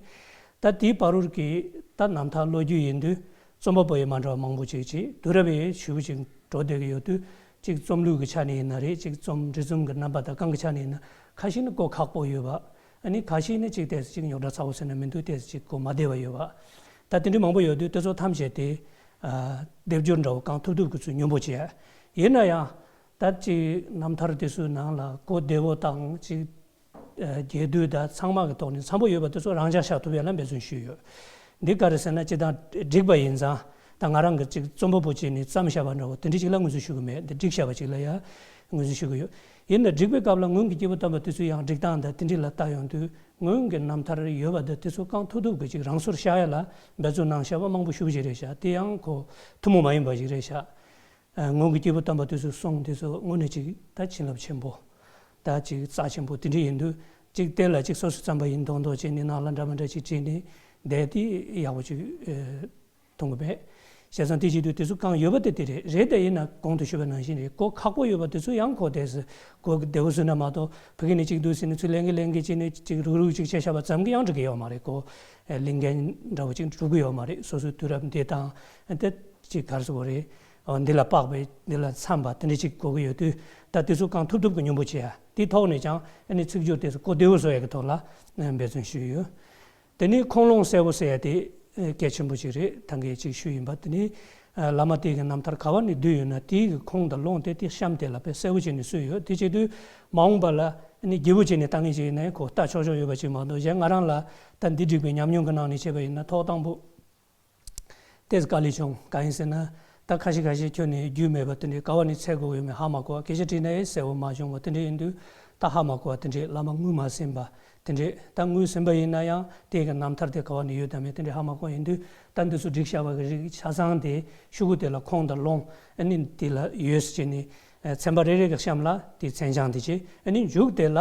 ད་དེའི་བར་དུ་གི་ད་རྣམ་ཐར་ཀློག་རྒྱུ་ཡིན་དུས་རྩོམ་པ་པོ་ཡིས་མ་འདྲ་བ་མང་པོ་ཅིག་བྱས། དུས་རབས་ཡིས་ཞེ་པོ་ཅིག་འགྲོ་བསྡད་ཀྱི་ཡོད་དུས། གཅིག་རྩོམ་ལུས་ཀྱི་ཆ་ནས་ཡིན་ན་རེད། གཅིག་རྩོམ་འབྲི་རྩོམ་གྱི་རྣམ་པ་དང་གང་གི་ཆ་ནས་ཡིན་ན། ཁ་ཤས་ནི་གོ་ཁག་པོ་ཡོད་པ། ཨ་ནི་ཁ་ཤས་ནི་གཅིག་ཏོག་ཙམ་ཅིག་རྙོག་དྲ་ཚ་པོ་ཟེར་ན་མི་འདུག་ཏོག་ཙམ་ཅིག་གོ་མ་བདེ་བ་ཡོད་པ། ད་དེ་འདྲ་མང་པོ་ཡོད་དུས་དེ་ཚོ་ཐམས་ཅད་དེ་ཨ་སྡེབ་སྦྱོར་འདྲ་བོ་གང་ཐུབ་ཐུབ་ཀྱིས་ཚུར་སྙིང་པོ་བྱས། ཡིན་ན་ཡང་ད་ཅིག་རྣམ་ཐར་དེ་ཚོའི་ནང་ལ་གོ་བདེ་བོ་དང་ཅིག་ཨ་རྒྱས་བསྡུས་དང་ཚང་མ་གི་ཐོག་ནས་འཚམ་པོ་ཡོད་པ་དེ་ཚོ་རང་འཇགས་བཞག་ཐུབ་ཡ་ལ་འབད་བརྩོན་ཞུས་ཡོད། འདི་ག་རེ་ཟེར་ན་སྤྱིར་བཏང་བསྒྲིགས་པ་ཡིན་ཙང་། ད་ང་རང་གིས་ཅིག་རྩོམ་པ་པོ་བྱས་ནས་བརྩམས་བཞག་པ་འདྲ་བོ་དེ་འདྲ་ཅིག་ལ་ངོས་འཛིན་ཞུ་གི་མེད། འདི་བསྒྲིགས་བཞག་པ་ཅིག་ལ་ཡ་ངོས་འཛིན་ཞུ་གི་ཡོད། ཡིན་ན་བསྒྲིགས་པའི་སྐབས་ལ་སྔོན་གྱི་སྐྱེས་བུ་དམ་པ་དེ་ཚོའི་ཡང་བསྒྲིགས་སྟངས་དང་དེ་འདྲ་ལ་ལྟ་ཡོང་དུས། སྔོན་གྱི་རྣམ་ཐར་ཡོད་པ་དེ་དེ་ཚོ་གང་ཐུབ་ཐུབ་ཀྱིས་ཅིག་རང་སོར་བཞག་ཡ་ལ་འབད་བརྩོན་གནང་བཞག་པ་མང་པོ་ཞེ་པོ་ཅིག་རེད་ཤག་དེ་ཡང་ཁོ་ཐུན་མོང་མ་ཡིན་པ་ཞིག་རེད་ཤག་ཨ། སྔོན་གྱི་སྐྱེས་བུ་དམ་པ་དེ་ཚོའི་གསུང་དེ་ཚོ་དངོས་གནས་ཅིག་ད་བྱིན་རླབས་ཆེན་པོ། ད་ཅིག་རྩ་ཆེན་པོ་དེ་འདྲ་ཡིན་དུས། ཅིག་དེ་ལ་ཅིག་སོ་སོས་བརྩམས་པ་ཡིན་མདོག་མདོག་བྱས་ནས་ནང་ལ་འདྲ་མི་འདྲ་ཅིག་བྲིས་ནས་བསྡད་དེ་ཡག་པོ་ཅིག་ཨེ་མཐོང་གི་མེད། བྱས་ཙང་དེ་བྱེད་དུས་དེ་ཚོ་གང་ཡོད་པ་དེ་དེ་རེད། རེད་དེ་ཡིན་ན་གོང་དུ་ཞུས་པ་ནང་བཞིན་རེད། གོ་ཁག་པོ་ཡོད་པ་དེ་ཚོ་ཡང་གོ་བདེ་ས་གོ་བདེ་བོ་བཟོས་ན་མ་གཏོགས། ཕ་གི་ནས་ཅིག་འདུག་ཟེར་ནས་ཚུར་ལེན་གི་ལེན་གི་བྱས་ནས་ཅིག་རུག་རུག་ཅིག་བྱས་བཞག་པ་ཙམ་གྱིས་ཡང་འགྲིག་གི་ཡོད་མ་རེད། གོ་ལེན་མཁན་འདྲ་བོ་ཅིག་འགྲུབ་གི་ཡོད་མ་རེད། སོ་སོའི་དུས་རབས་འདི་དང་དེ་ཅིག་ག་རེ་ཟེར་དགོས་རེད། འདི་ལ་དཔག་པའི་འདི་ལ་འཚམས་པ་དེ་འདྲ་ཅིག་དགོས་ཀྱི་ཡོད་དུས། ད་དེ་ཚོ་གང་ཐུབ་ཐུབ་ཀྱིས་སྙིང་པོ་བྱེད་ཡ། དེའི་ཐོག་ནས་ཀྱང་ཨ་ནི་ཚིག་སྦྱོར་དེ་ཚོ་གོ་བདེ་བོ་བཟོ་ཡ་གི་ཐོག་ལ་འབད་བརྩོན་ཞུས་ཡོད། དེ་ནས་ཁུངས་ལུང་གསལ་པོ་ཟེར་ཡ་དེ་གལ་ཆེན་པོ་ཅིག་རེད། ད་གིན་ཅིག་ཞུས་ཡིན་པ། དེ་ནས་བླ་མ་དེ་གི་རྣམ་ཐར་ག་བ་ནས་བསྡུས་ཡོད་ན་དེའི་གི་ཁུངས་དང་ལུང་དེ་དེ་གཤམ་དེ་ལ་དཔེ་གསལ་པོ་བྱས་ནས་གསུངས་ཡོད། དེ་བྱེད་དུས་མ་འོངས་པ་ལ་ཨ་ནི་རྒྱས་པོ་བྱས་ནས་ལྟ་མཁན་ཅིག་ཡིན་ན་ཁོ་ལྟ་ཆོག་ཆོག་ཡོད་པ་ཅིག་མ་གཏོགས། གཞན་ང་རང་ལ་ད་འདི་བསྒྲིགས་པའི་ཉམས་མྱོང་གི་ནང་ནས་བྱས་པ་ཡིན་ན། ཐོག་དང་པོ་ཏོག་ཙམ་དཀའ་ལས་བྱུང་། གང་ཡིན་ཟེར་ན། ད་ཁ་ཤས་ཁ་ཤས་ཁྱོན་ནས་རྒྱུས་མེད་པ་དེ་འདྲས། ག་བ་ནས་འཚོལ་དགོས་ཡོད་མེད་ཧ་མ་གོ་བ། སྐད་ཆ་དྲིས་ན་ཡང་གསལ་པོ་མ་བྱུང་བ་དེ་འདྲས་ཡིན་དུས། ད་ཧ་མ་གོ་བ་དེ་འདྲས། བླ་མ་ངོས་མ་ཟིན་པ་དེ་འདྲས། ད་ངོས་ཟིན་པ་ཡིན་ན་ཡང་དེ་གི་རྣམ་ཐར་དེ་ག་བ་ནས་ཡོད་དམ་མེད་དེ་འདྲས་ཧ་མ་གོ་ཡིན་དུས། ད་འདི་ཚོ་བསྒྲིགས་བཞག་པ་གི་རིགས་ཆ་ཚང་དེ་ཤོག་གུ་དེ་ལ་ཁུངས་དང་ལུང་ཨ་ནི་དེ་ལ་ཡོད་ཟེར་བྱས་ནས་ཚན་པ་རེ་རེ་གི་གཤམ་ལ་དེ་མཚན་བྱང་དེ་བྱས། ཨ་ནི་མཇུག་དེ་ལ།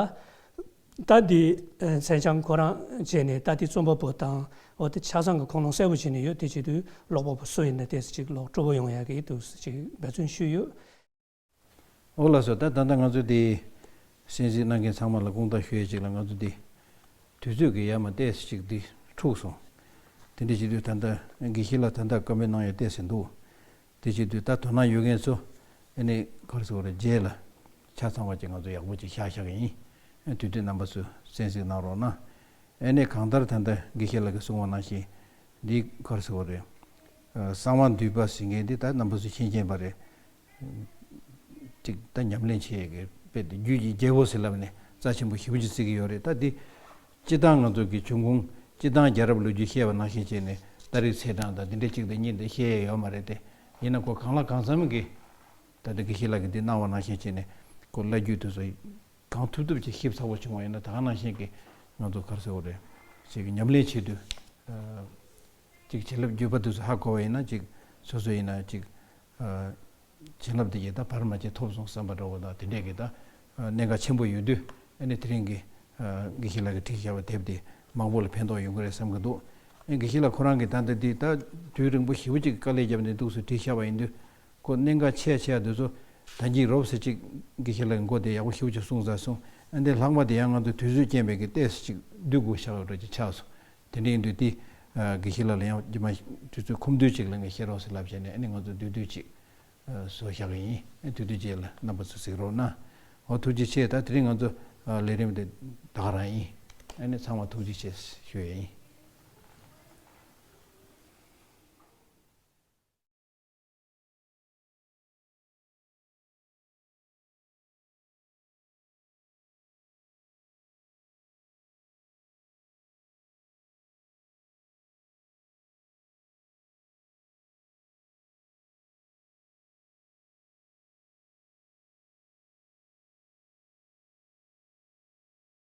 ད་འདི་མཚན་བྱང་ཁོ་རང་བྱས་ནས། ད་འདི་རྩོམ་པ་པོ་དང་འོ་དེ་ཆ་ཚང་གི་ཁུངས་ལུང་གསལ་པོ་བྱས་ནས་ཡོད། དེ་བྱེད་དུས་ཀློག་པ་པོ་སུ་ཡིན་ན་ཏོག་ཙམ་ཅིག་ཀློག་སྤྲོ་པོ་ཡོང་ཡག་གི་འདུག་ཟེར་ཅིག་འབད་བརྩོན་ཞུས་ཡོད། འོ་ལགས་སོ། ད་ད་ལྟ་ང་ཚོ་འདི་གསན་གཟིགས་གནང་མཁན་ཚང་མ་ལ་དགོངས་དག་ཞུ་ཡས་ཅིག་ལ། ང་ཚོ་འདི་དུས་ཚོད་ཀྱི་ཡ་མ་ཏོག་ཙམ་ཅིག་འདི་འཁྲུགས་སོང་། དེ་འདྲ་བྱེད་དུས་ད་ལྟ་དགེ་བཤེས་ལགས་ད་ལྟ་བཀའ་མོལ་གནང་ཡས་ཏོག་ཙམ་འདུག་དེ་བྱེད་དུས་ད་དོ་སྣང་ཡོད་མཁན་ཚོ་ཨ་ནི་ག་རེ་ཟེར་དགོས་རེད། རྗེས་ལ་ཆ་ཚང་བ་ཅིག་ང་ཚོ་ཡག་པོ་ཅིག་བཞག་བཞག་གི་ཡིན། ཨ་དུས་དུས་རྣམ་པ་ཚོས་གསན་གཟིགས་གནང་རོགས་གནང་། ཨ་ནི་གང་ལྟར་ད་ལྟ་དགེ་བཤེས་ལགས་ཀྱིས་གསུངས་པ་ནང་བཞིན་འདི་ག་རེ་ཟེར་དགོས་རེད། ཨ་གསང་བ་འདུས་པ་ཟེར་མཁན་འདི་ད་རྣམ་པ་ཚོས་ཤེས་མཁྱེན་པ་རེད། ཅིག་ད་ཉམས་ལེན་བྱེད་ཡས་ཀྱི་དཔེ་དེ་རྒྱུད་ཀྱི་རྒྱལ་པོ་ཟེར་ལབ་ནས་རྩ་ཆེན་པོ་ཞེ་པོ་ཅིག་བརྩི་གི་ཡོད་རེད། ད་འདི་སྤྱིར་བཏང་ང་ཚོ་གི་བྱུང་ཁུངས། སྤྱིར་བཏང་རྒྱལ་རབས་ལོ་རྒྱུས་བཤད་པ་ནང་བཞིན་བྱས་ནས་ཏ་རིག་ཚེས་གྲངས་དང་འདི་འདྲ་གཅིག་དང་གཉིས་འདི་བཤད་ཡས་ཡོད་མ་རེད་དེ། ཡིན་ན་ཁོ་གང་ལ་གང་འཚམ་གྱི་ད་ལྟ་དགེ་བཤེས་ལགས་ཀྱིས་འདི་གནང་བ་ནང་བཞིན་བྱས་ནས་ཁོ་བླ་བརྒྱུད་དེ་ཚོ་གང་ཐུབ་ཐུབ་ཅིག་ཞིབ་ཚགས་པོ་བྱུང་བ་ཡིན་ན། ད་ག་ནང་བཞིན་གྱི་ང་ཚོ་ག་རེ་ཟེར་དགོས་རེད། ཅིག་ཉམས་ལེན་བྱེད་དུས་ཅིག་བྱིན་རླབས་བརྒྱུད་པ་དེ་ཚོ་ཧ་གོ་བ་ཡིན་ན། ཅིག་སོ་སོ་ཡིན་ན་ཅིག་བྱིན་རླབས་དེ་གྱིས་ད་བར་མ་ཆད་ཐོབ་སོང་བསམ་པ་འདྲ་བོ་དང་། དེ་འདྲས་ཀྱི་ད་གནད་འགག་ཆེན་པོ་ཡོད་དུས། ཨ་ནི་དེ་རིང་གི་དགེ་བཤེས་ལགས་ཀྱིས་བྲིས་བཞག་པ་དེབ་དེ་མང་པོ་ལ་ཕན་ཐོགས་ཡོང་གི་རེད་བསམ་གྱི་འདུག་ཨ་དགེ་བཤེས་ལགས་ཁོ་རང་གིས་ད་ལྟ་འདི་ད་དུས་རིང་པོ་ཞེ་པོ་ཅིག་དཀའ་ལས་བརྒྱབ་ནས་འདུག་སེ་བྲིས་བཞག་པ་ཡིན་དུས། ཁོ་གནད་འགག་ཆེ་ཆེ་དེ་ཚོ་ད་གིན་རོབ་ཙམ་ཅིག་དགེ་བཤེས་ལགས་ཀྱིས་མགོ་དེ་ཡག་པོ་ཞེ་པོ་ཅིག་གསུངས་ཚར་སོང་། ཨ་འདི་ལྷག་མ་དེ་ཡང་ང་ཚོ་དུས་ཚོད་རྐྱེན་པས་ཀྱི་ཏོག་ཙམ་ཅིག་བསྡུས་དགོས་བཞག་པ་འདྲ་ཅིག་ཆགས་སོང་། དེ་འདྲ་ཡིན་དུས་དེ་དགེ་བཤེས་ལགས་ལ་ཡང་རྗེས་མ་དུས་ཚོད་ཁོམ་དུས་ཅིག་ལ་ངས་བཤད་རོགས་ཟེར་ལབ་བྱས་ནས། ཨ་ནི་ང་ཚོ་བསྡུས་བསྡུས་ཅིག་བཟོ་བཞག་གི་ཡིན། དུས་དུས་རྗེས་ལ་རྣམ་པ་ཚོས་གཟིགས་རོགས་གནང་། འོ་ཐུགས་རྗེ་ཆེ། ད་དེ་རིང་ང་ཚོ་ལས་རིམ་དེ་ད་ག་རང་ཡིན། ཨ་ནི་ཚང་མ་ཐུགས་རྗེ་ཆེ་ཞུ་ཡ་ཡིན།